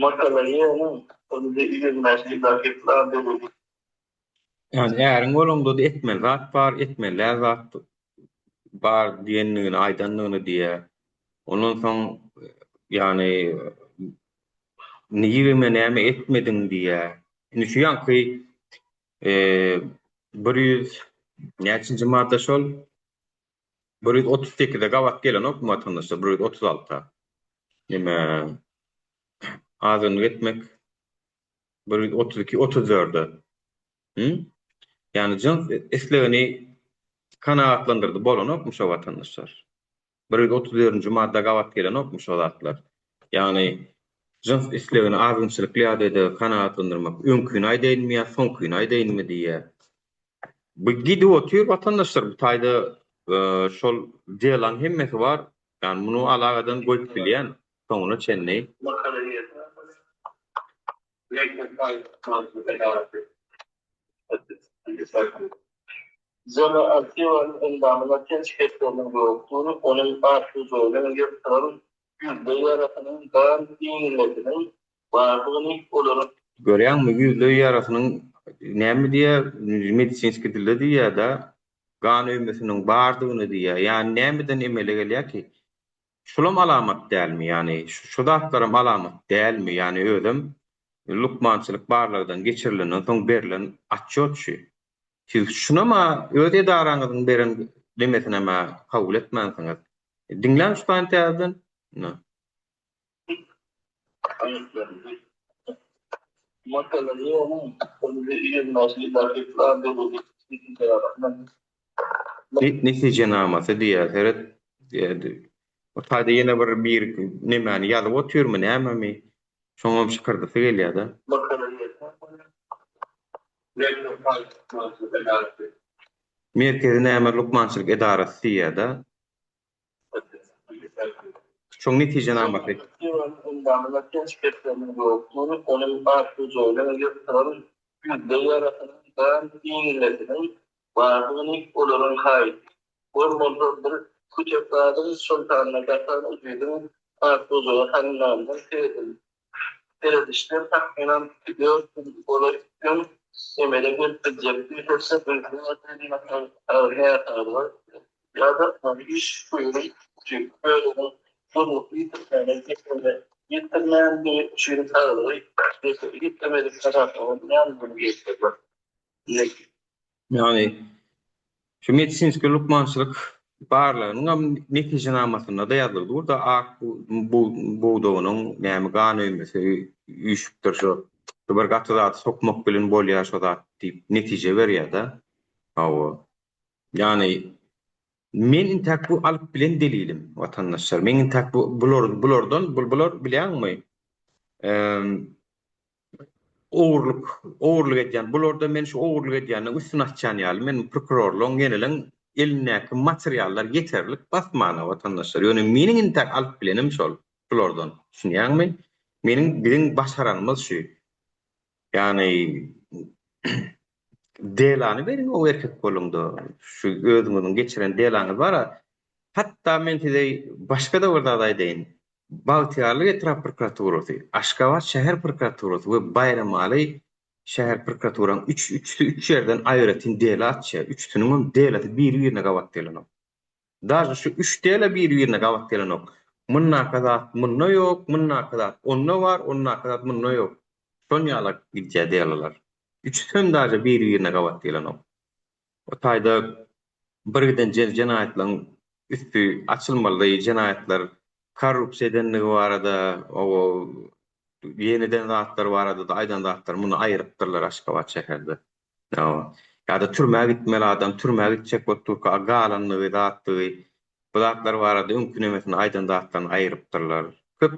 Makalaýanyň indi 25 ýyldaky plan beledi. Ýagny äriň bolaňda-da etmeli zat bar, etmeli däl zat bar diýendigini aýdandygyny diýýär. Ondan soň ýagny nireme näme etmediň diýýär. Indi şu ýaňky 100 näçinji madda şol? 138-e gabat gelenokmy watandaşlar? 136-a. Neme azynlyk etmek 132, 34-e. Hü? Ýagny jyns islegini kanagatlandyrdy bolanokmy şo watandaşlar? 134-nji madda gabat gelenokmy şo zatlar? Ýagny jyns islegini azgynçylykly ýagdaýda kanagatlandyrmak öňkini aýdaýynmy ýa soňkyny aýdaýynmy diýýär. Bu gidip otyr watandaşlar bu taýda şol delaň hemmesi bar. Ýagny muny alagadan goýup bilýän soňuna çenli. Zona Artiwanyň endamyna ten şikesleriniň ýokdugyny, onuň artbujagynyň ýyrtylan ýüzleý ýarasynyň gan iňňesiniň bardygyny, olaryň. Görýäňmi, ýüzleý ýarasynyň näme diýýär, medisinski dilde diýýär-de, gan öýmesiniň bardygyny diýýär. Ýagny nämeden emele gelýär ki? Şulam alamat dälmi ýany şu zatlaram alamat dälmi ýany özem lukmançylyk barlagdan geçirilenden soň berlen atçot şu. Siz şunama öz edaraňyzyň beren nemesinema kabul etmänsiňiz. Diňläň şu sany täzeden. Ine. Netijenamasy diýýär, seret. O taýda ýene bir bir nemäni ýazyp otyrmy, nämemi? Şoňam şykyrdysy gelýär-de. Merkezi näme lukmançylyk edarasy diýýär-de. Şoň netijenamasy. Endamyna ten şikesleriniň ýokdugyny, onuň artbujagynyň ýyrtylan ýüzleý ýarasynyň, gan iňňesiniň bardygyny, olaryň haýsy bolmasa bir kütek zadyň, şol sanda gatan ujydyň artbujagy haňňandan seredilişden takmynan 4 gün golaý öň emele gelip biljek diýse, ýa-da iş buýrup üçin özüniň durnukly ýitirmäne ýitirmändigi üçin saglygy ýitirmedik hasaplanylýandygyny geçirdi. Ýagny şu medisinski lukmançylyk barlagynyňam netijenamasynda-da ýazylgy dur-da, ak bugdagynyň näme gan öýmesi üýşüpdir şo bir gaty zady sokmak bilen bolýar şo zat diýip netije berýär-de. Hawa. Ýagny men intäk bu alyp bilen delilim watandaşlar. Men intäk bu bular bulardan bul bular bilýäňmi? Ogurlyk ogurlyk edýän bularda men şu ogurlyk edýäniň üstüni açýan ýaly men prokurorlaryň ýeneleň elindäki materiallar ýeterlik basmana watandaşlar. Ýöne meniň intäk alyp bilenim şol şulardan. Düşünýäňmi? Meniň biziň başaranymyz şu. Ýagny Delany beriň o erkek boluňda. Şu özüňiziň geçiren delaňyz bara. Hatda men size başga-da bir zat aýdaýyn. Bagtyýarlyk etrap prokuraturasy, Aşgabat şäher prokuraturasy we Baýramaly şäher prokuraturaň üç üçüsi üç ýerden aýratyn dela açýar. Üçüsiniňem delasy biri-birine gabat gelenok. Daže şu üç dela biri-birine gabat gelenok. Mundaky zat munda ýok, mundaky zat onda bar, ondaky zat munda ýok. Şon ýalak gidýär delalar. Üçüsem daže biri-birine gabat gelenok. O taýda bir giden jenaýatlaryň üsti açylmaly, jenaýatlar korrupsiýa edenligi barada, o ýene eden zatlar barada-da aýdan zatlar muny aýyrypdyrlar Aşgabat şäherde. Ýa-da türmä gitmeli adam türmä gitjek bolup durka galandygy, zatdygy, bu zatlar barada öňki nemesinde aýdan zatlaryny aýyrypdyrlar. Köp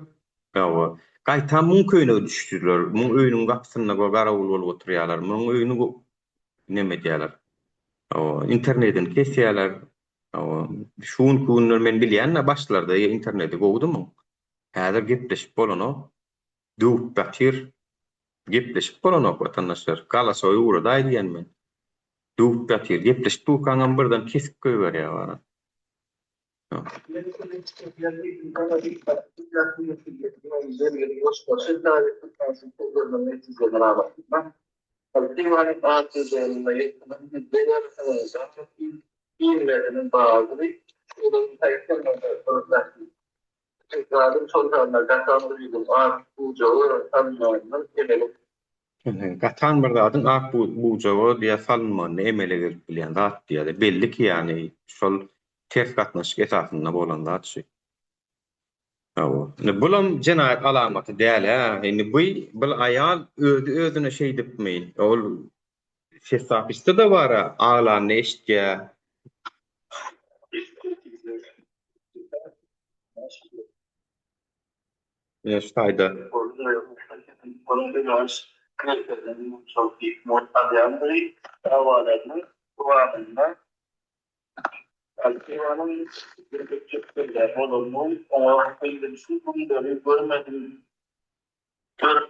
hawa. Gaýtam muň köýnegi düşdüler. Muň öýüniň gapysynda garawul bolup oturýarlar. Munuň öýüni neme edýärler. Hawa, internetini kesýärler. Hawa, şu günki günler men bilýän-de başlarda interneti gowudy muň. Häzir gepleşip bolanok. Döwüp ýatyr. Gepleşip bolanok watandaşlar. Galasowy ugradaý diýen men. Döwüp ýatyr. Gepleşip durkaňam birden kesip goýberýär bana. Gatan bir zadyň ak bujaga diýä salynmagynda emele gelip bilýän zat diýýär. Belli ki ýagny şol ters gatnaşyk esasynda bolan zat şu. Hawa. Indi bulam jenaýat alamaty däl-ä. Indi bu bul aýal özi özüne şeýdipmi? Ol ses zapisde-de bar-a, aglanyny eşitýä. Ine şu taýda.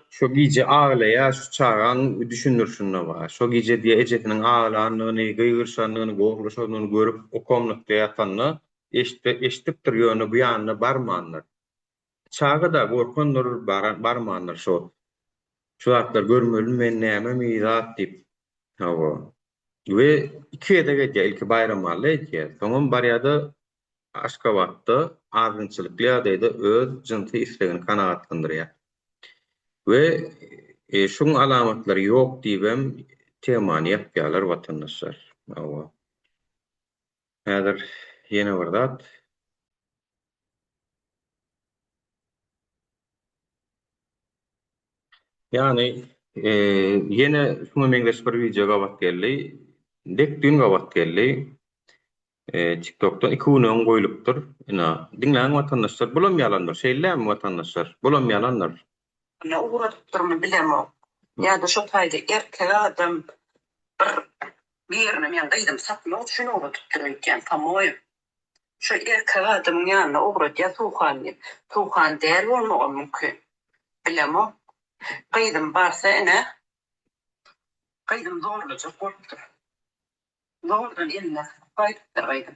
Şo gije aglaýar şu çagaň düşündirişinde bar. Şo gije diýýär ejesiniň aglanyny, gygyryşanyny, gohlaşanyny görüp o komnatda ýatanda eşidipdir ýöne bu ýanyna barmandyr. Çaga-da gorkandyr barmandyr şo şu zatlary görmelimi men nämemi zat diýip. Hawa. We iki gezek edýär ilki Baýramally edýär soňam barýada Aşgabatda azgynçylykly ýagdaýda öz jynsy islegini kanagatlandyrýar we şuň alamatlary ýok diýibem temany ýapýarlar watandaşlar. Hawa. Häzir ýene bir zat. Ýagny ýene şuňa meňzeş bir wideo gabat geldi. Dek düýn gabat geldi. TikTokda iki gün öň goýlupdyr. Ina, diňläň watandaşlar, bulam ýalandyr, şeýle dälmi watandaşlar? Bulam ýalandyr. Ýa ugradypdyrmy bilemok. Ýa-da şo taýda erkek adam bir birine meň gyzymy satmak üçin ugradypdyr öýtýän, pomoýem. Şo erkek adamyň ýanyna ugradýar Suhan diýip. Suhan däl bolmagam mümkin. Bilemok. Gyzym barsa ine, gyzym zorlajak bolupdyr. Zordan eline tutup gaýdypdyr gyzym.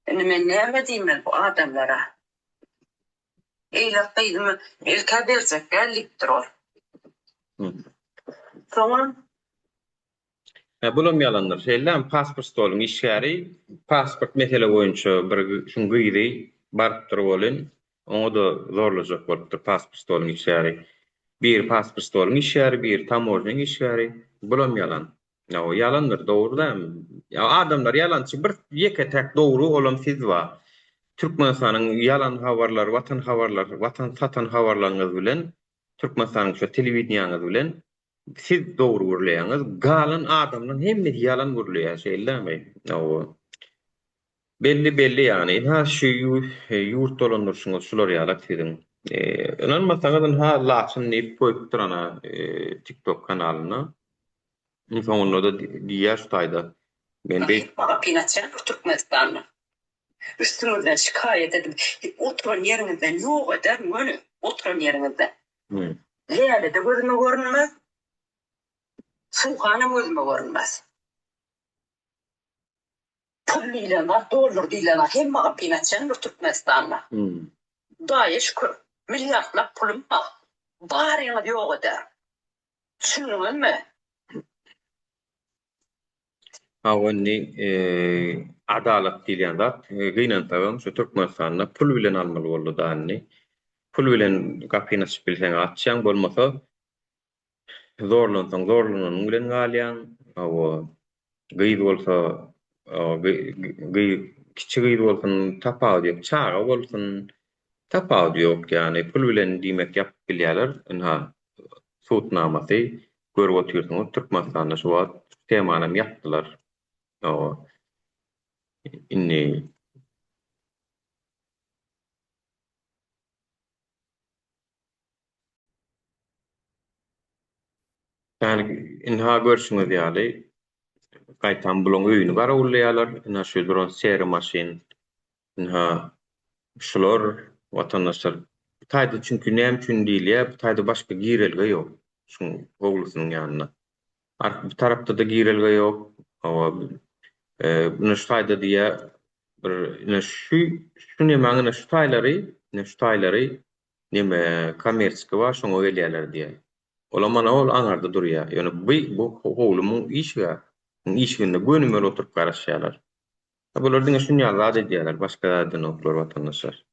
Indi men näme diýmeli bu adamlara? Eýle gyzymy ilk-ä berjek däl diýipdir ol. Soňam. Hä bulam ýalandyr. Şeýle-dämi pasport stoluň işgäri pasport mesele boýunça bir şuň gyzy barypdyr welin oňa-da zorlajak bolupdyr pasport stoluň işgäri. Biri pasport stoluň işgäri, biri tamožnyň işgäri. Bulam ýalan. Ýa ýalandyr dogry dämi? Ýa adamlar ýalançy bir ýeke täk dogry olam siz bar. Türkmenistanyň ýalan habarlar watan habarlar watan satan habarlaryňyz bilen Türkmenistanyň şo telewideniýaňyz bilen siz dogry gürleýäňiz galan adamlaň hemmesi ýalan gürleýär şeýle dämi? Hawa. Belli belli ýagny ynha şu ýurt dolandyryşyňyz şular ýalak siziň. Ynanmasaňyz ynha Laçyn diýip goýupdyr ana TikTok kanalynda. Iň soňunda-da diýýär şu taýda men beýt. Gapyny açýan bir Türkmenistanda. Üstüňizden şikaýat edip oturan ýeriňizden ýok ederin göni oturan ýeriňizden. Läle-de gözüme görünmez, Suhanam gözüme görünmez. Pul diýlen zat, dollar diýlen zat hemme gapyny açýan bir Türkmenistanda. Hudaýa şükür, milliardlap pulum bar. Baryňyzy ýok ederin. Düşündiňizmi? Hawa indi adalat diýilýän zat gynansagam şu Türkmenistanda pul bilen almaly boldy da indi. Pul bilen gapyny açyp bilseň açýaň bolmasa Zorlansaň zorlananyň bilen galýaň. Hawa, gyz bolsa, gyz, kiçi gyz bolsun, tapawudy ýok, çaga bolsun, tapawudy ýok, ýagny pul bilen diýmek ýapyp bilýärler. Ynha, sud namasy görüp otyrsyňyz, Türkmenistanda şu wagt şu temanam ýapdylar. Hawa, indi. Ýani ynha görşüňiz ýaly gaýtam bulaň öýüni garawullaýarlar. Ynha şu duran seri maşyn. Ynha şular watandaşlar bu taýda çünki näme üçin diýilýär bu taýda başga girelge ýok şuň howlusynyň ýanynda. Ark bu tarapda-da girelge ýok. Hawa ine şu taýda diýýär bir ine şu şu nemäň ine şu taýlary ine şu taýlary neme kommerçiski bar şoňa gelýärler diýýär. Olam ana ol aňarda durýar. Ýöne bu bu howly muň işigi. Muň işiginde gönümel oturyp garaşýarlar. Bular diňe şuny ýaly zat edýärler, başga zat edenoklar watandaşlar.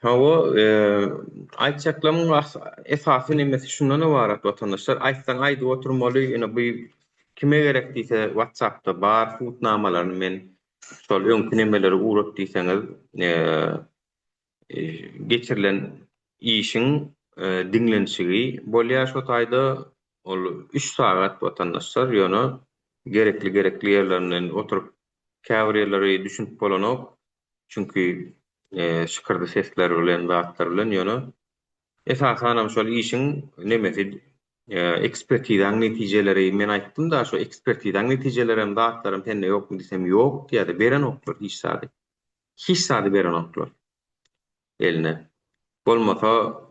Hawa, aýtjaklarymyň esasy nemesi şundan ybarat watandaşlar. Aýtsaň aýdyp oturmaly, ýöne bu kime gerek diýse WhatsApp-da bar subutnamalaryny men şol öňki nemeleri ugrat diýseňiz, geçirilen işiň diňlenişigi bolýar şo taýda. Ol üç sagat watandaşlar, ýöne gerekli-gerekli ýerlerinden oturyp käbir ýerleri düşünip bolanok. Çünki şykyrdy sesler bilen zatlar bilen ýöne esasanam şol işiň nemesi ekspertizaň netijeleri men aýtdym-da şo ekspertizaň netijelerem zatlaram sende ýokmy diýsem ýok diýýärdi berenoklar hiç zady. Hiç zady berenoklar eline. Bolmasa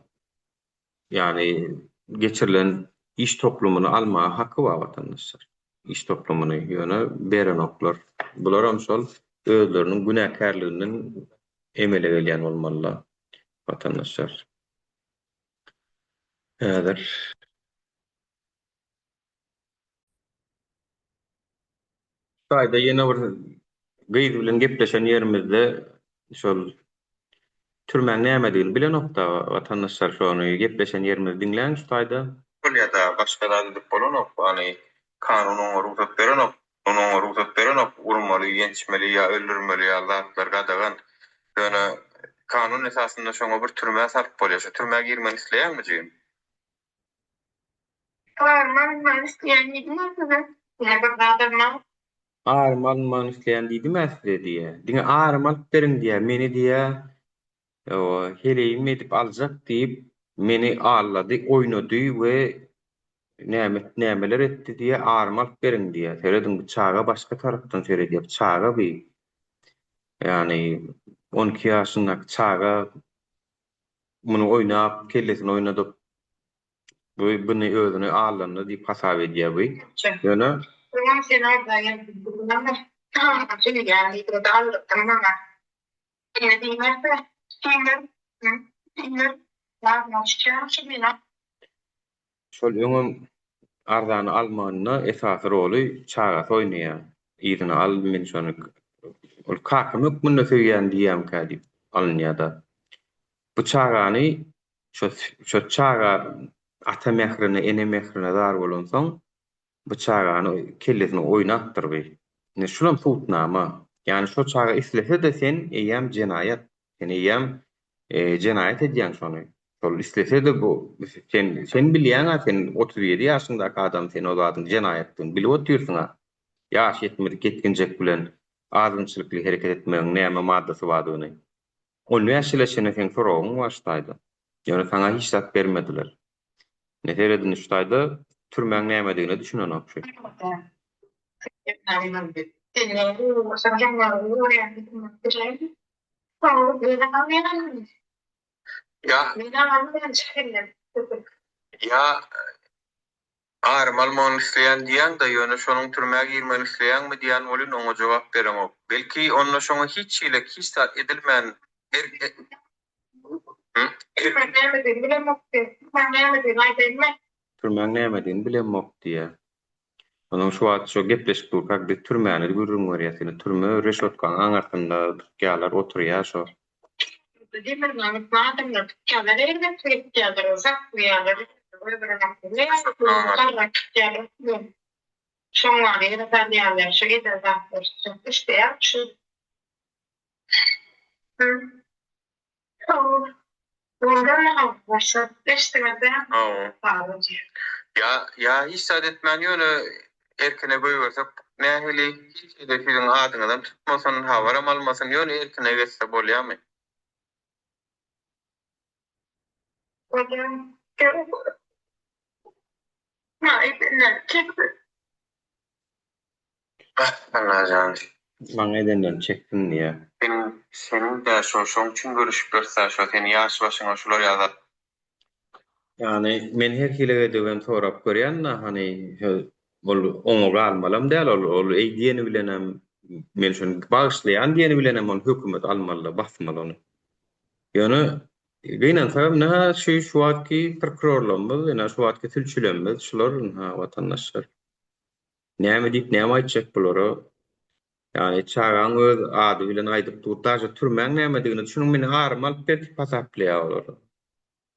Ýagny geçirilen iş toplumyny almaga haky bar watandaşlar. Iş toplumyny ýöne berenoklar. Bularam şol özleriniň günäkärliginden emele gelýän bolmalylar watandaşlar. Häzir. Hytaýda ýene bir gyz bilen gepleşen ýerimizde şol türmäň nämedigini bilenokda watandaşlar şony gepleşen ýerimizi diňläň şu taýda. Bolýada başga zat edip bolanok hany kanun oňa rugsat berenok oňa rugsat berenok urmaly ýençmeli ýa öldürmeli ýaly zatlar gadagan ýöne kanun esasynda şoňa bir türmä salyp bolýa şo türmä girmegini isleýäňmi jigim. Arym alynmagyny isleýän diýdim-ä size. Ýene bir zat almaň. Arym alynmagyny isleýän diýdim-ä size diýýä. Diňe arym alyp beriň diýýä. Meni diýýä, heleýim edip aljak diýip, meni aldady, oýnady we näme nämeler etdi diýýä, arym alyp beriň diýýä. Serediň, bu çaga başga tarapdan seredýär. Bu çaga bi. Ýagny 12 ýaşyndaky çaga muny oýnap, kellesini oýnadyp, bu buny özüni aldandy diýip hasap edýär bu. Ýöne. Öňem sen arza ýazdyň diýdiňmi? Söýýän diýdiňde aldyrdyň maňa. Indi diýmerse, diýmer, diýmer. Ýadyma düşýärmi şu meniň? Şol öňem arzany almagynda esasy roly çagasy oýnaýar. Yzyna al men şony ol kakam hökmünde söýýän diýýämikä diýip alynýada. Bu çagany şo şo çaga ata mährine ene mährine zar bolansoň Bu çagany kellesini oýnapdyr bi. Ine şulam subutnama. Ýagny şo çaga islese-de sen eýýäm jenaýat. Sen eýýäm jenaýat edýäň şony. Şol islese-de bu sen sen bilýäň-ä sen 37 ýaşyňdaky adam sen o zadyň jenaýatdygyny bilip otyrsyň-a. Ýaşy ýetmedik ýetginjek bilen azgynçylykly hereket etmegiň näme maddasy bardygyny. On bäş ýyla çenli seň soragyň bar şu taýda. Ýöne saňa hiç zat bermediler. Ine seredin şu taýda türmäň nämedigine düşünenok şu. Ýa Ýa Arym almagyny isleýän diýýäň-de, ýöne şonuň türmä girmegini isleýäňmi diýýän welin oňa jogap bereňok. Belki onda şoňa hiç hili hiç zat edilmän er Türmäň nämedigini bilemok diýýär. Türmäň nämedigini aýdaýynmy? Türmäň nämedigini bilemok diýýär. Onuň şu wagt şo gepleşip durkak biz türmäni gürrüň berýäs. Ýöne türme reşotkanyň aňyrsynda tutýarlar oturýar şo. Demirgazyk adamlar tutýarlar erbet tutýarlar saklaýarlar şoňa ýere salýarlar şu eden zatlary üçin isleýär şu Ýa ýa hiç zat etmän ýöne erkine goýbersek nähili hiç hili siziň adyňyzam tutmasyn habaram almasyn ýöne erkine geçse bolýamy. Bolýar. Maňa edenden çeksin. Ah Allajan. Maňa edenden çeksin diýýär. Seniň seniň dä şo şoň üçin görüşip ýörüsä şo seni ýaş başyňa şular ýaly Ýagny men her hili edibem sorap görýän-de hany ol oňa galmalam däl ol ol eý diýeni bilenem men şony bagyşlaýan diýeni bilenem ony hökümet almaly basmaly ony. Ýöne gynansagam ynha şu şu wagtky prokurorlarymyz ynha şu wagtky sülçülerimiz şular ynha watandaşlar. Näme diýip näme aýtjak bulara Ýagny çagaň öz ady bilen aýdyp dur. Daže türmäň nämedigini düşüniň meni arymy alyp ber diýip hasaplaýar olar.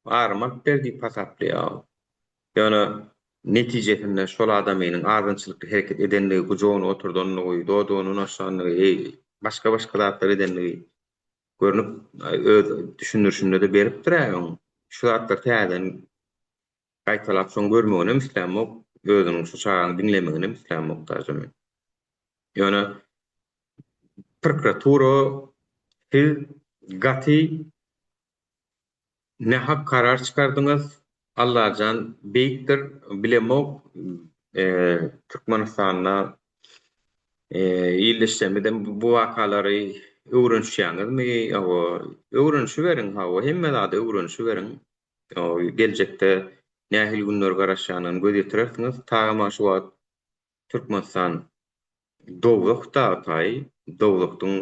Arymy alyp ber diýip hasaplaýar. Ýöne netijesinde şol adamynyň azgynçylykly hereket edenligi, gujagyny oturdanlygy, dodagyny unaşanlygy, başga-başga zatlar edenligi görnüp öz düşündirişinde-de beripdir-ä öň. Şu zatlar täzeden Gaýtalap şoň görmeginem islämok, özüniň şu çagany diňlemeginem islämok daže men. Ýöne prokuratura siz gaty nähak karar çykardyňyz, Allajan beýikdir, bilemok Türkmenistanda ildeşlerimizem bu wakalary öwrenişýäňizmi, hawa öwrenişiberiň hawa hemme zady öwrenişiberiň. Geljekde nähili günler garaşýanyny göz ýetirersiňiz. Tagama şu wagt Türkmenistan dowzah dagtaý, dowzahdyň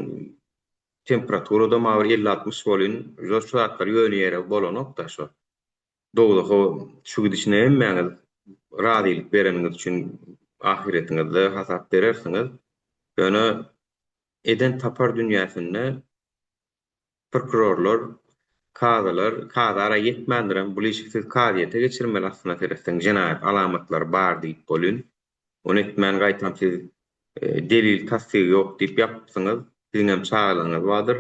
temperaturada ma bir 50-60 bolyn, şu zatlar ýöne ýere bolanok-da şo. Dowzaha şu gidişine hemmäňiz razylyk bereniňiz üçin ahyretiňizde hasap berersiňiz. Ýöne eden tapar dünýäsinde Prokurorlar, kazylar, kazy ara ýetmändirem, bul işi siz kazyýete geçirmeli aslyna seretseň jenaýat alamatlary bar diýip bolyn. Ony etmän gaýtam siz delil tassygy ýok diýip ýapypsyňyz. Siziňem çagalaryňyz bardyr.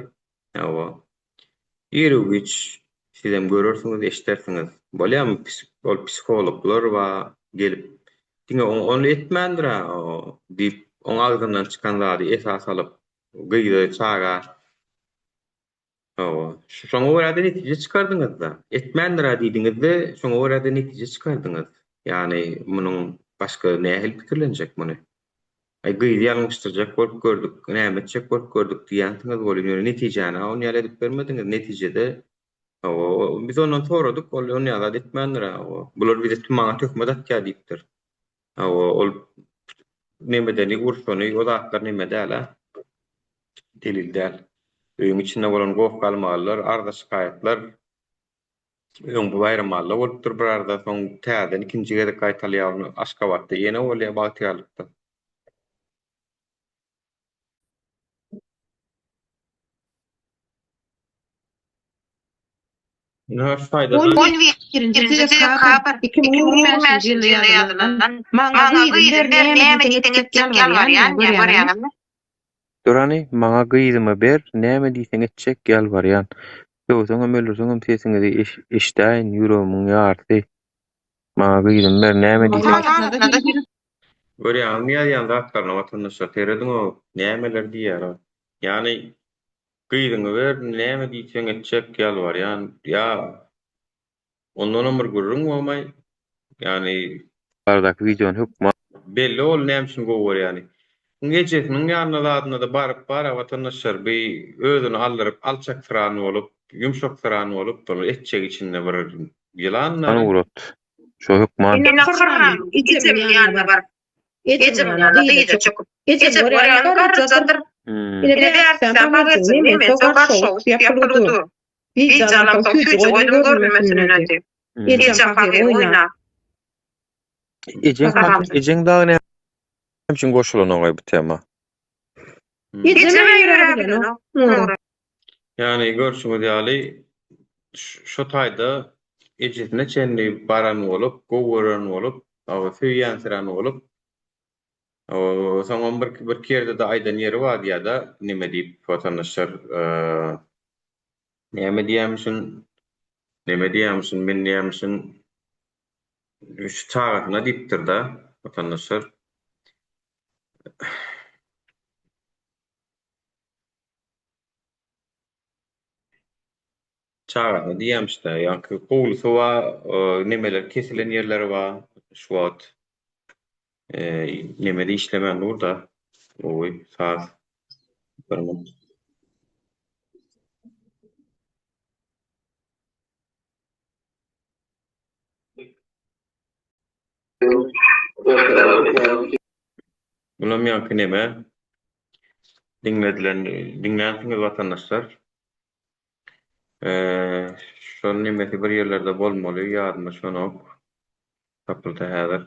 Hawa. Iru-giç sizem görersiňiz, eşdersiňiz. Bolýamy ol psihologlar bar gelip diňe ony etmändir-ä diýip oň agzyndan çykan zady esas alyp Gyza, çaga. Hawa. Şoňa görä-de netije çykardyňyz-da. Etmändir-ä diýdiňiz-de, şoňa görä-de netije çykardyňyz. Ýagny munuň başga nähili pikirlenjek muny? Aý, gyzy ýalňyşdyrjak bolup gördük, näme etjek bolup gördük diýýänsiňiz welin, ýöne netijäni-ä ony ýaly edip bermediňiz. Netijede, hawa, biz ondan soradyk, ol ony ýaly zat etmändir-ä, hawa. Bular bize maňa töhmet atýar diýipdir. Hawa, ol nemedeni urşany, o zatlar neme däl-ä, delil däl. Öýüň içinde bolan goh-galmagallar, arza-şikaýatlar öň bu Baýramalyda bolupdyr bir arza, soň täzeden ikinji gezek gaýtalýar, ony Aşgabatda ýene bolýar Bagtyýarlykda. Ynha şu taýda-da. 11-nji dekabr 2025-nji ýylda ýazylan Maňa gyzymy ber, näme diýseň etjek ýalbarýan diýýär, görýäňizmi? Dur hany, maňa gyzymy ber, näme diýseň etjek, ýalbarýan. Döwseňem, öldürseňem sesiňizi eşdäýin, ýüregimiň ýarysy. Maňa gyzymy ber, näme diýseň. Görýäňizmi ýazýan zatlaryna watandaşlar serediň-ow, nämeler diýýär-ow. Ýagny gyzyňy ber, näme diýseň etjek, ýalbarýan, ýa ondanam bir gürrüň bolmaý, ýagny. Baradaky wideony hökman. Belli ol näme üçin gowy görýäni. Iň ejesiniň ýanyna zadyna-da baryp bar-a watandaşlar bi özüni aldyryp alçaksyran bolup, ýumşaksyran bolup, ol etjegi içinde bir ýylan-da. Ugrat. Şo hökman. Ine hyrram ejemiň ýanyna baryp, ejemiň ýanyna dyza çöküp, ejem görýän garryjadyr. Ine bärsem bagajyň nemesi garşowuk ýapylgy dur. Gije alamsoň süýji goýdum görünmesin diýip. Ejem pahyr oýna. Ejeň ejeň dagy näme üçin goşulanogaý bu tema? Ejem ýöräbilenok. Ýagny görşüňiz ýaly şo taýda ejesine çenli baran bolup, gowy gören bolup, söýýänsirän bolup, soňam bir birki ýerde-de aýdan ýeri bar diýýär-de, neme diýip watandaşlar, näme diýýärmişin, neme diýýärmişin, men diýýärmişin, şu çagasyna diýipdir-de watandaşlar. Çagasyna diýýämiş-dä, ýaňky howlusy bar, nemeler kesilen ýerleri bar. Şu wagt nemede işlemän dur-da. Gowy saz. Bir minut. Bulam ýaňky neme? Diňledilen, diňlänsiňiz watandaşlar. Şol nemesi bir ýerlerde bolmaly, ýadyma düşenok. Tapylsa häzir.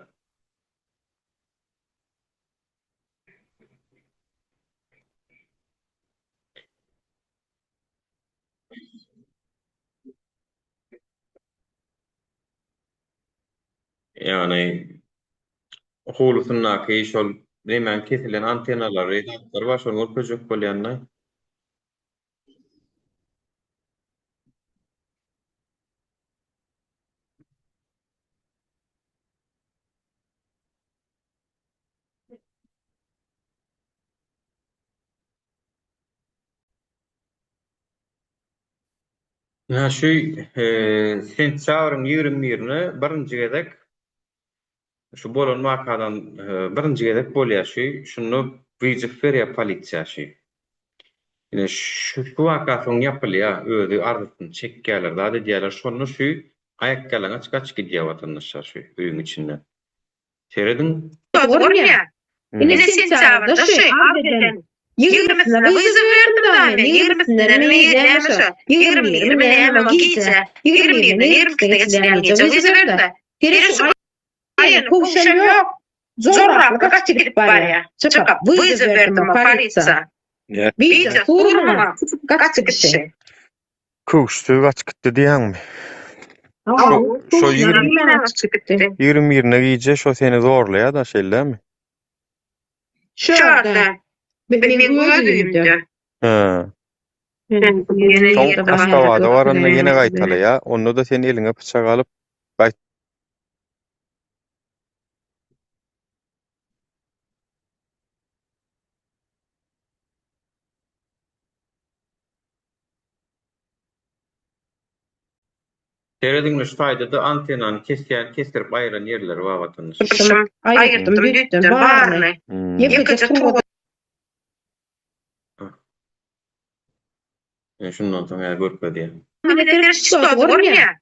Ýagny howlusyndaky şol nemäň kesilen antenalary, zatlary bar, şony görkezjek bolýan-da. Ynha şu sentýabryň 21-ine birinji gezek şu bolan wakadan birinji gezek bolýar şu. Şunda wyzow berýär polisiýa şu. Ine şu waka soň ýapylýar, özi arzasyny çekýärler, zat edýärler. Şonda şu aýakýalaňaç gaçyp gidýär watandaşlar şu öýüň içinden. Serediň. Görünýär. Ine sentýabrda şu arz eden ýigrimisine wyzow berdim da men, ýigrimisinden mi näme şo, 21 mi näme o gije, 21-ni 22-sine geçilýän gije wyzow berdim-de. Seret şu aýyny köwşem ýok, joraply gaçyp gidip barýar. Çykyp wyzow berdim polisiýa. Wideo sur muňa gaçyp gidişi. Köwüşsiz gaçyp gitdi diýýäňmi? Şo şo 21-ine gije şo seni zorlaýar-da, şeýle-dämi? Şu ýerde. Meniň öz öýümde. Hä. Soň Aşgabada baranda ýene gaýtalaýar. Onda-da sen eliňe pyçak alyp gaýt. Serediňle şu taýda-da antenany kesýän kesdirip aýyran ýerleri bar watandaş. Gyşym aýyrtdym düýpden baryny. Ýekeje tuba. Ine şundan soň ýa görkezýär. Ine görünýär.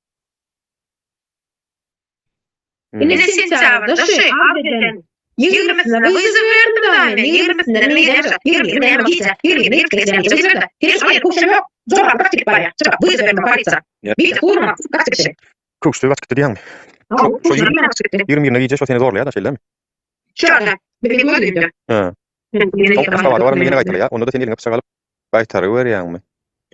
Ine sentýabrda şu arz eden ýigrimisine wyzow berdim da men, ýigrimisinden mi näme şo, 21 näme gije, 21 ýigrimisine geçilýän gije wyzow berdim. Seret şu aýyny köwşem ýok, joraply gaçyp gidip barýar, çykyp wyzow berdim polisiýa. Wideo sur muňa, gaçyp gidişi. Köwüşsiz gaçyp gitdi diýýäňmi? Şo şo 21-ine gije şo seni zorlaýar-da şeýle-dämi? Şu ýerde, meniň öz öýümde. Hä. Soň Aşgabada baranda ýene gaýtalaýar, onda-da sen eliňe pyçak alyp gaýtaryberýäňmi?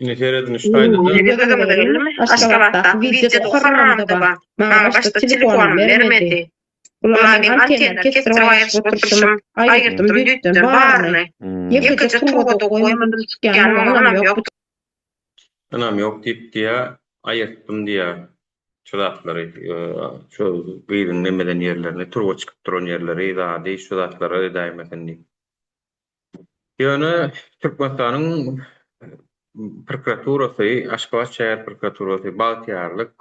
Indi seredin şu taýda-da. Gözüňize geldimi? Aşgabatdaky wideoda haramda bar. Maňa başda telefonym bermedi. Bular meň antenna kesdirip aýryşyp oturyşym. Aýyrtdym düýpden baryny. Ýekeje turba-da goýmadym çykýan muňa ynam ýok. Ynam ýok diýip diýýär, aýyrtdym diýýär şu zatlary, şu gyzyň nemeden ýerlerini, turba çykyp duran ýerleri, zady, şu zatlara edäýmesin diýip. Ýöne Türkmenistanyň prokuraturasy, Aşgabat şäher prokuraturasy, Bagtyýarlyk,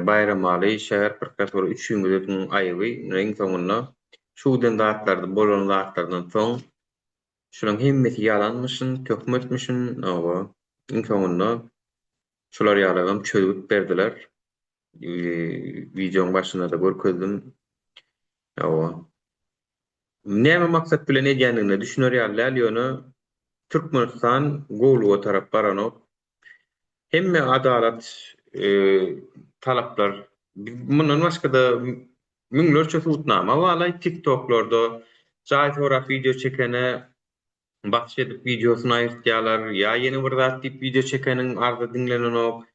Baýramaly şäher prokuratura üçüňiziň aýyby iň soňunda şu giden zatlarda bolan zatlardan soň şularyň hemmesi ýalanmyşyn, töhmetmişin, hawa, iň soňunda şular ýalygam çözgüt berdiler. Wideoň başynda-da görkezdim. Hawa. Näme maksat bilen edýändigine düşüner ýaly däl, ýöne Türkmenistan gowluga tarap baranok. Hemme adalat talaplar, mundan başga-da müňlerçe subutnama barlaý, TikToklarda jaý sorap wideo çekene basyş edip wideosyny aýyrtýarlar, ýa ýene bir zat diýip wideo çekeniň arzy diňlenenok,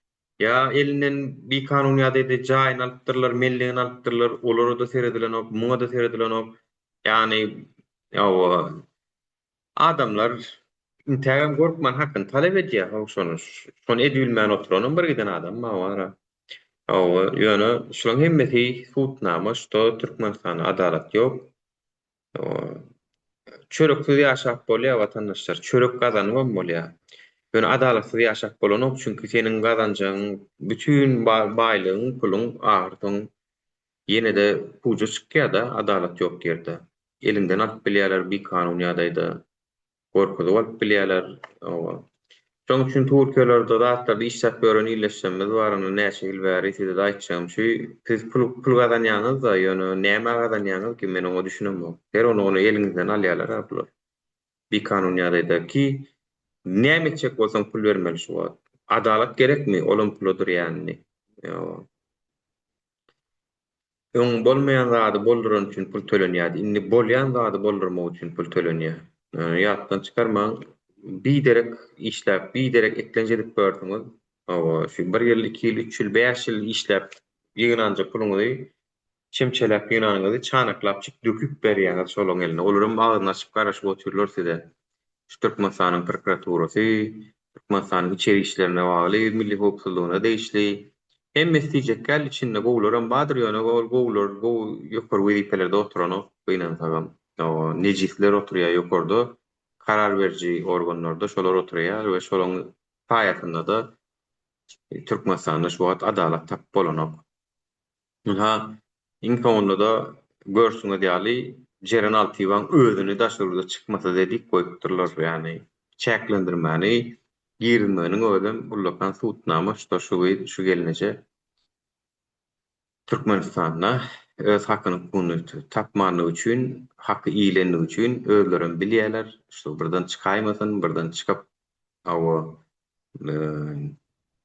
ýa elinden bikanun ýagdaýda jaýyny alypdyrlar, mellegini alypdyrlar, olara-da seredilenok, muňa-da seredilenok. Ýagny, hawa, adamlar intägem gorkman hakyny talap edýär, hawa, şony, şony edibilmän oturanam bir giden adam bar, bar-a. Hawa, ýöne şularyň hemmesi subutnama, şto Türkmenistanda adalat ýok. Çöreksiz ýaşap bolýar watandaşlar, çörek gazanybam bolýar. Ýöne adalatsyz ýaşap bolanok, çünki seniň gazanjagyň bütin baýlygyň, puluň ahyrsoň. Ýene-de puja çykýa-da adalat ýok ýerde. Eliňden alyp bilýärler bikanun ýagdaýda. Gorkuzyp alyp bilýärler. Hawa. Şoň üçin Türkiýelerde zatlarda işläp ýören ildeşlerimiz bar indi näçe ýyl bäri size-de aýtjagym şu siz pul pul gazanýaňyz-da ýöne nämä gazanýaňyz ki men oňa düşünemok. Her ony ony eliňizden alýarlar-a bular. Bikanun ýagdaýda ki näme etjek bolsaň pul bermeli şu wagt. Adalat gerekmi olam pula durýa indi. Hawa. Öň bolmaýan zady bolduran üçin pul tölenýärdi, indi bolýan zady boldurmak üçin pul tölenýär. Ýatdan çykarmaň, biderek işläp, biderek eklenç edip görsüňiz, hawa, şu bir ýyl, iki ýyl, üç ýyl, bäş ýyl işläp ýygnanja puluňyzy, çemçeläp ýygnanyňyzy çanaklapjyk döküp berýäňiz şolaň eline. Olaram agzyny açyp garaşyp otyrlar size. Şu Türkmenistanyň prokuraturasy, Türkmenistanyň içeri işlerine bagly, milli howpsuzlygyna degişli. Hemmesi diýjek däl, içinde gowularam bardyr, ýöne ol gowular gowy ýokary wezipelerde oturanok, gynansagam. Nejisler oturýar ýokarda, karar beriji organlarda şolar oturýar we şolaň saýasynda-da Türkmenistanda şu wagt adalat tapyp bolanok. Ynha, iň soňunda-da görşüňiz ýaly, Jeren Altyýewaň özüni daşary ýurda çykmasyz edip goýupdyrlar. Ýagny, çäklendirmäni girizmeginiň özem ullakan subutnama, şda şu gyz, şu gelneje Türkmenistanda öz hakyny hukugyny tapmanlygy üçin, haky iýilenligi üçin özlerem bilýärler, şda birden çykaýmasyn, birden çykyp, hawa,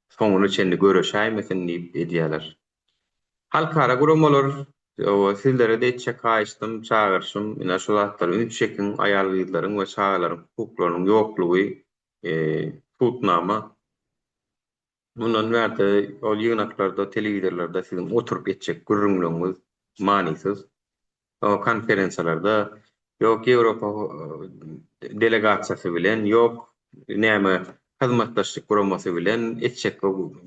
soňuna çenli göreşäýmesin diýip edýärler. Halkara guramalar, sizlere-de etjek haýyştym, çagyryşym, ine şu zatlara üns çekiň, aýal-gyzlaryň we çagalaryň hukuklarynyň ýoklugy subutnama. Mundan bärde ol ýygnaklarda, telewizorlarda siziň oturyp etjek gürrüňleriňiz manysyz. O konferensiýalarda ýok Ýewropa delegasiýasy bilen, ýok näme hyzmatdaşlyk guramasy bilen etjek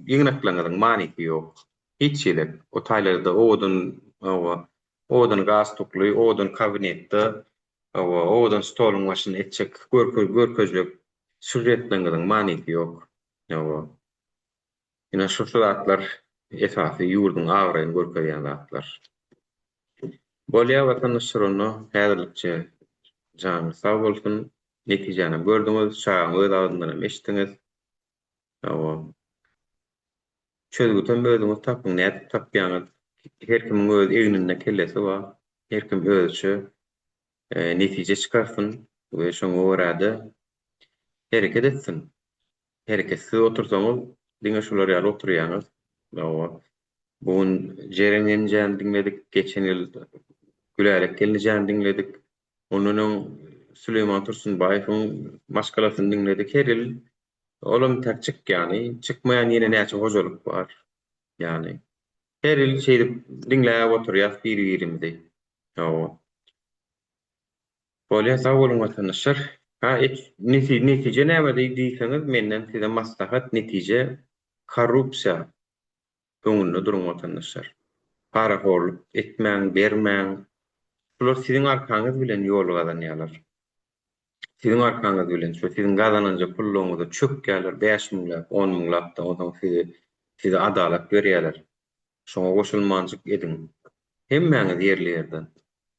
ýygnaklaryňyzyň manysy ýok. Hiç hili. O taýlarda owadan hawa, owadan galstukly, owadan kabinetde, hawa, owadan stoluň başynda etjek görkezjek sýužetleriňiziň manysy ýok. Hawa. Ine şu zatlar esasy ýurduň abraýyny görkezýän zatlar. Bolýa watandaşlar onda häzirlikçe janyňyz sag bolsun. Netijänem gördüňiz, çagaň öz agzyndanam eşitdiňiz. Hawa. Çözgütem özüňiz tapyň, nädip tapýaňyz? Her kimiň öz egninde kellesi bar. Her kim özüçe netije çykarsyn we şoňa görä-de hereket etsin. Hereketsiz otursaňyz diňe şular ýaly oturýaňyz. Hawa. Bu gün Jeren enjäni diňledik, geçen ýyl Gülälek gelnejäni diňledik. Ondan öň Süleýman Tursunbaýewiň maşgalasyny diňledik. Her ýyl olam täk çykýany, çykmaýan ýene näçe hojalyk bar. Ýagny her ýyl şeýdip diňläp oturýas bir-birimizi. Hawa. Bolýa sag boluň watandaşlar. Ha netije näme diýseňiz menden size maslahat netije korrupsiýa öňünde duruň watandaşlar. Parahorluk etmäň bermäň. Şular siziň arkaňyz bilen ýol gazanýalar. Siziň arkaňyz bilen şu siziň gazananja pullaryňyza çökýäler bäş müňläp on müňläpde onsoň sizi size adalat berýäler. Şoňa goşulmanjyk ediň. Hemmäňiz ýerli ýerden.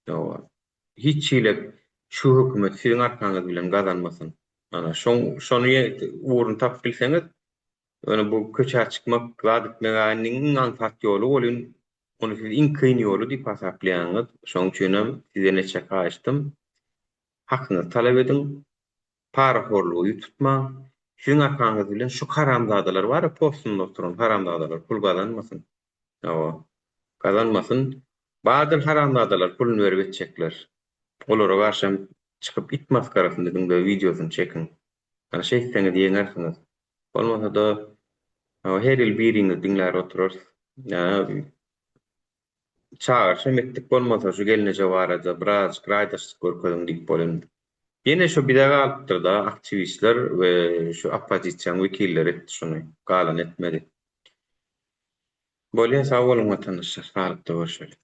Hawa. Hiç hili şu hökümet siziň arkaňyz bilen gazanmasyn. Ana, şoň şony ugruny tapyp bilseňiz, ýöne bu köçä çykmak, zat etmek indi iň aňsat ýoly welin, ony siz iň kyn ýoly diýip hasaplaýaňyz. Şonuň üçinem size neçe haýyştym, hakyňyzy talap ediň, parahorluga ýüz tutmaň. Siziň arkaňyz bilen şu haramzadalar bar-a postunda oturan haramzadalar pul gazanmasyn. Hawa. Gazanmasyn. Bardyr haramzadalar puluny berip etjekler. Olara garşam çykyp it maskarasyny ediňde wideosyny çekiň. Ana şeýtseňiz ýeňersiňiz. Bolmasada hawa her ýyl biriňizi diňlär oturarys. Çagyryşam etdik bolmasa şu gelneje barada birazajyk raýdaşlyk görkeziň diýip bolyn. Ýene şu bize galypdyrda aktiwistler we şu oppozisiýaň wekilleri etdi şuny. Galany etmedi. Bolýa sag boluň watandaşlar saglykda görşeli.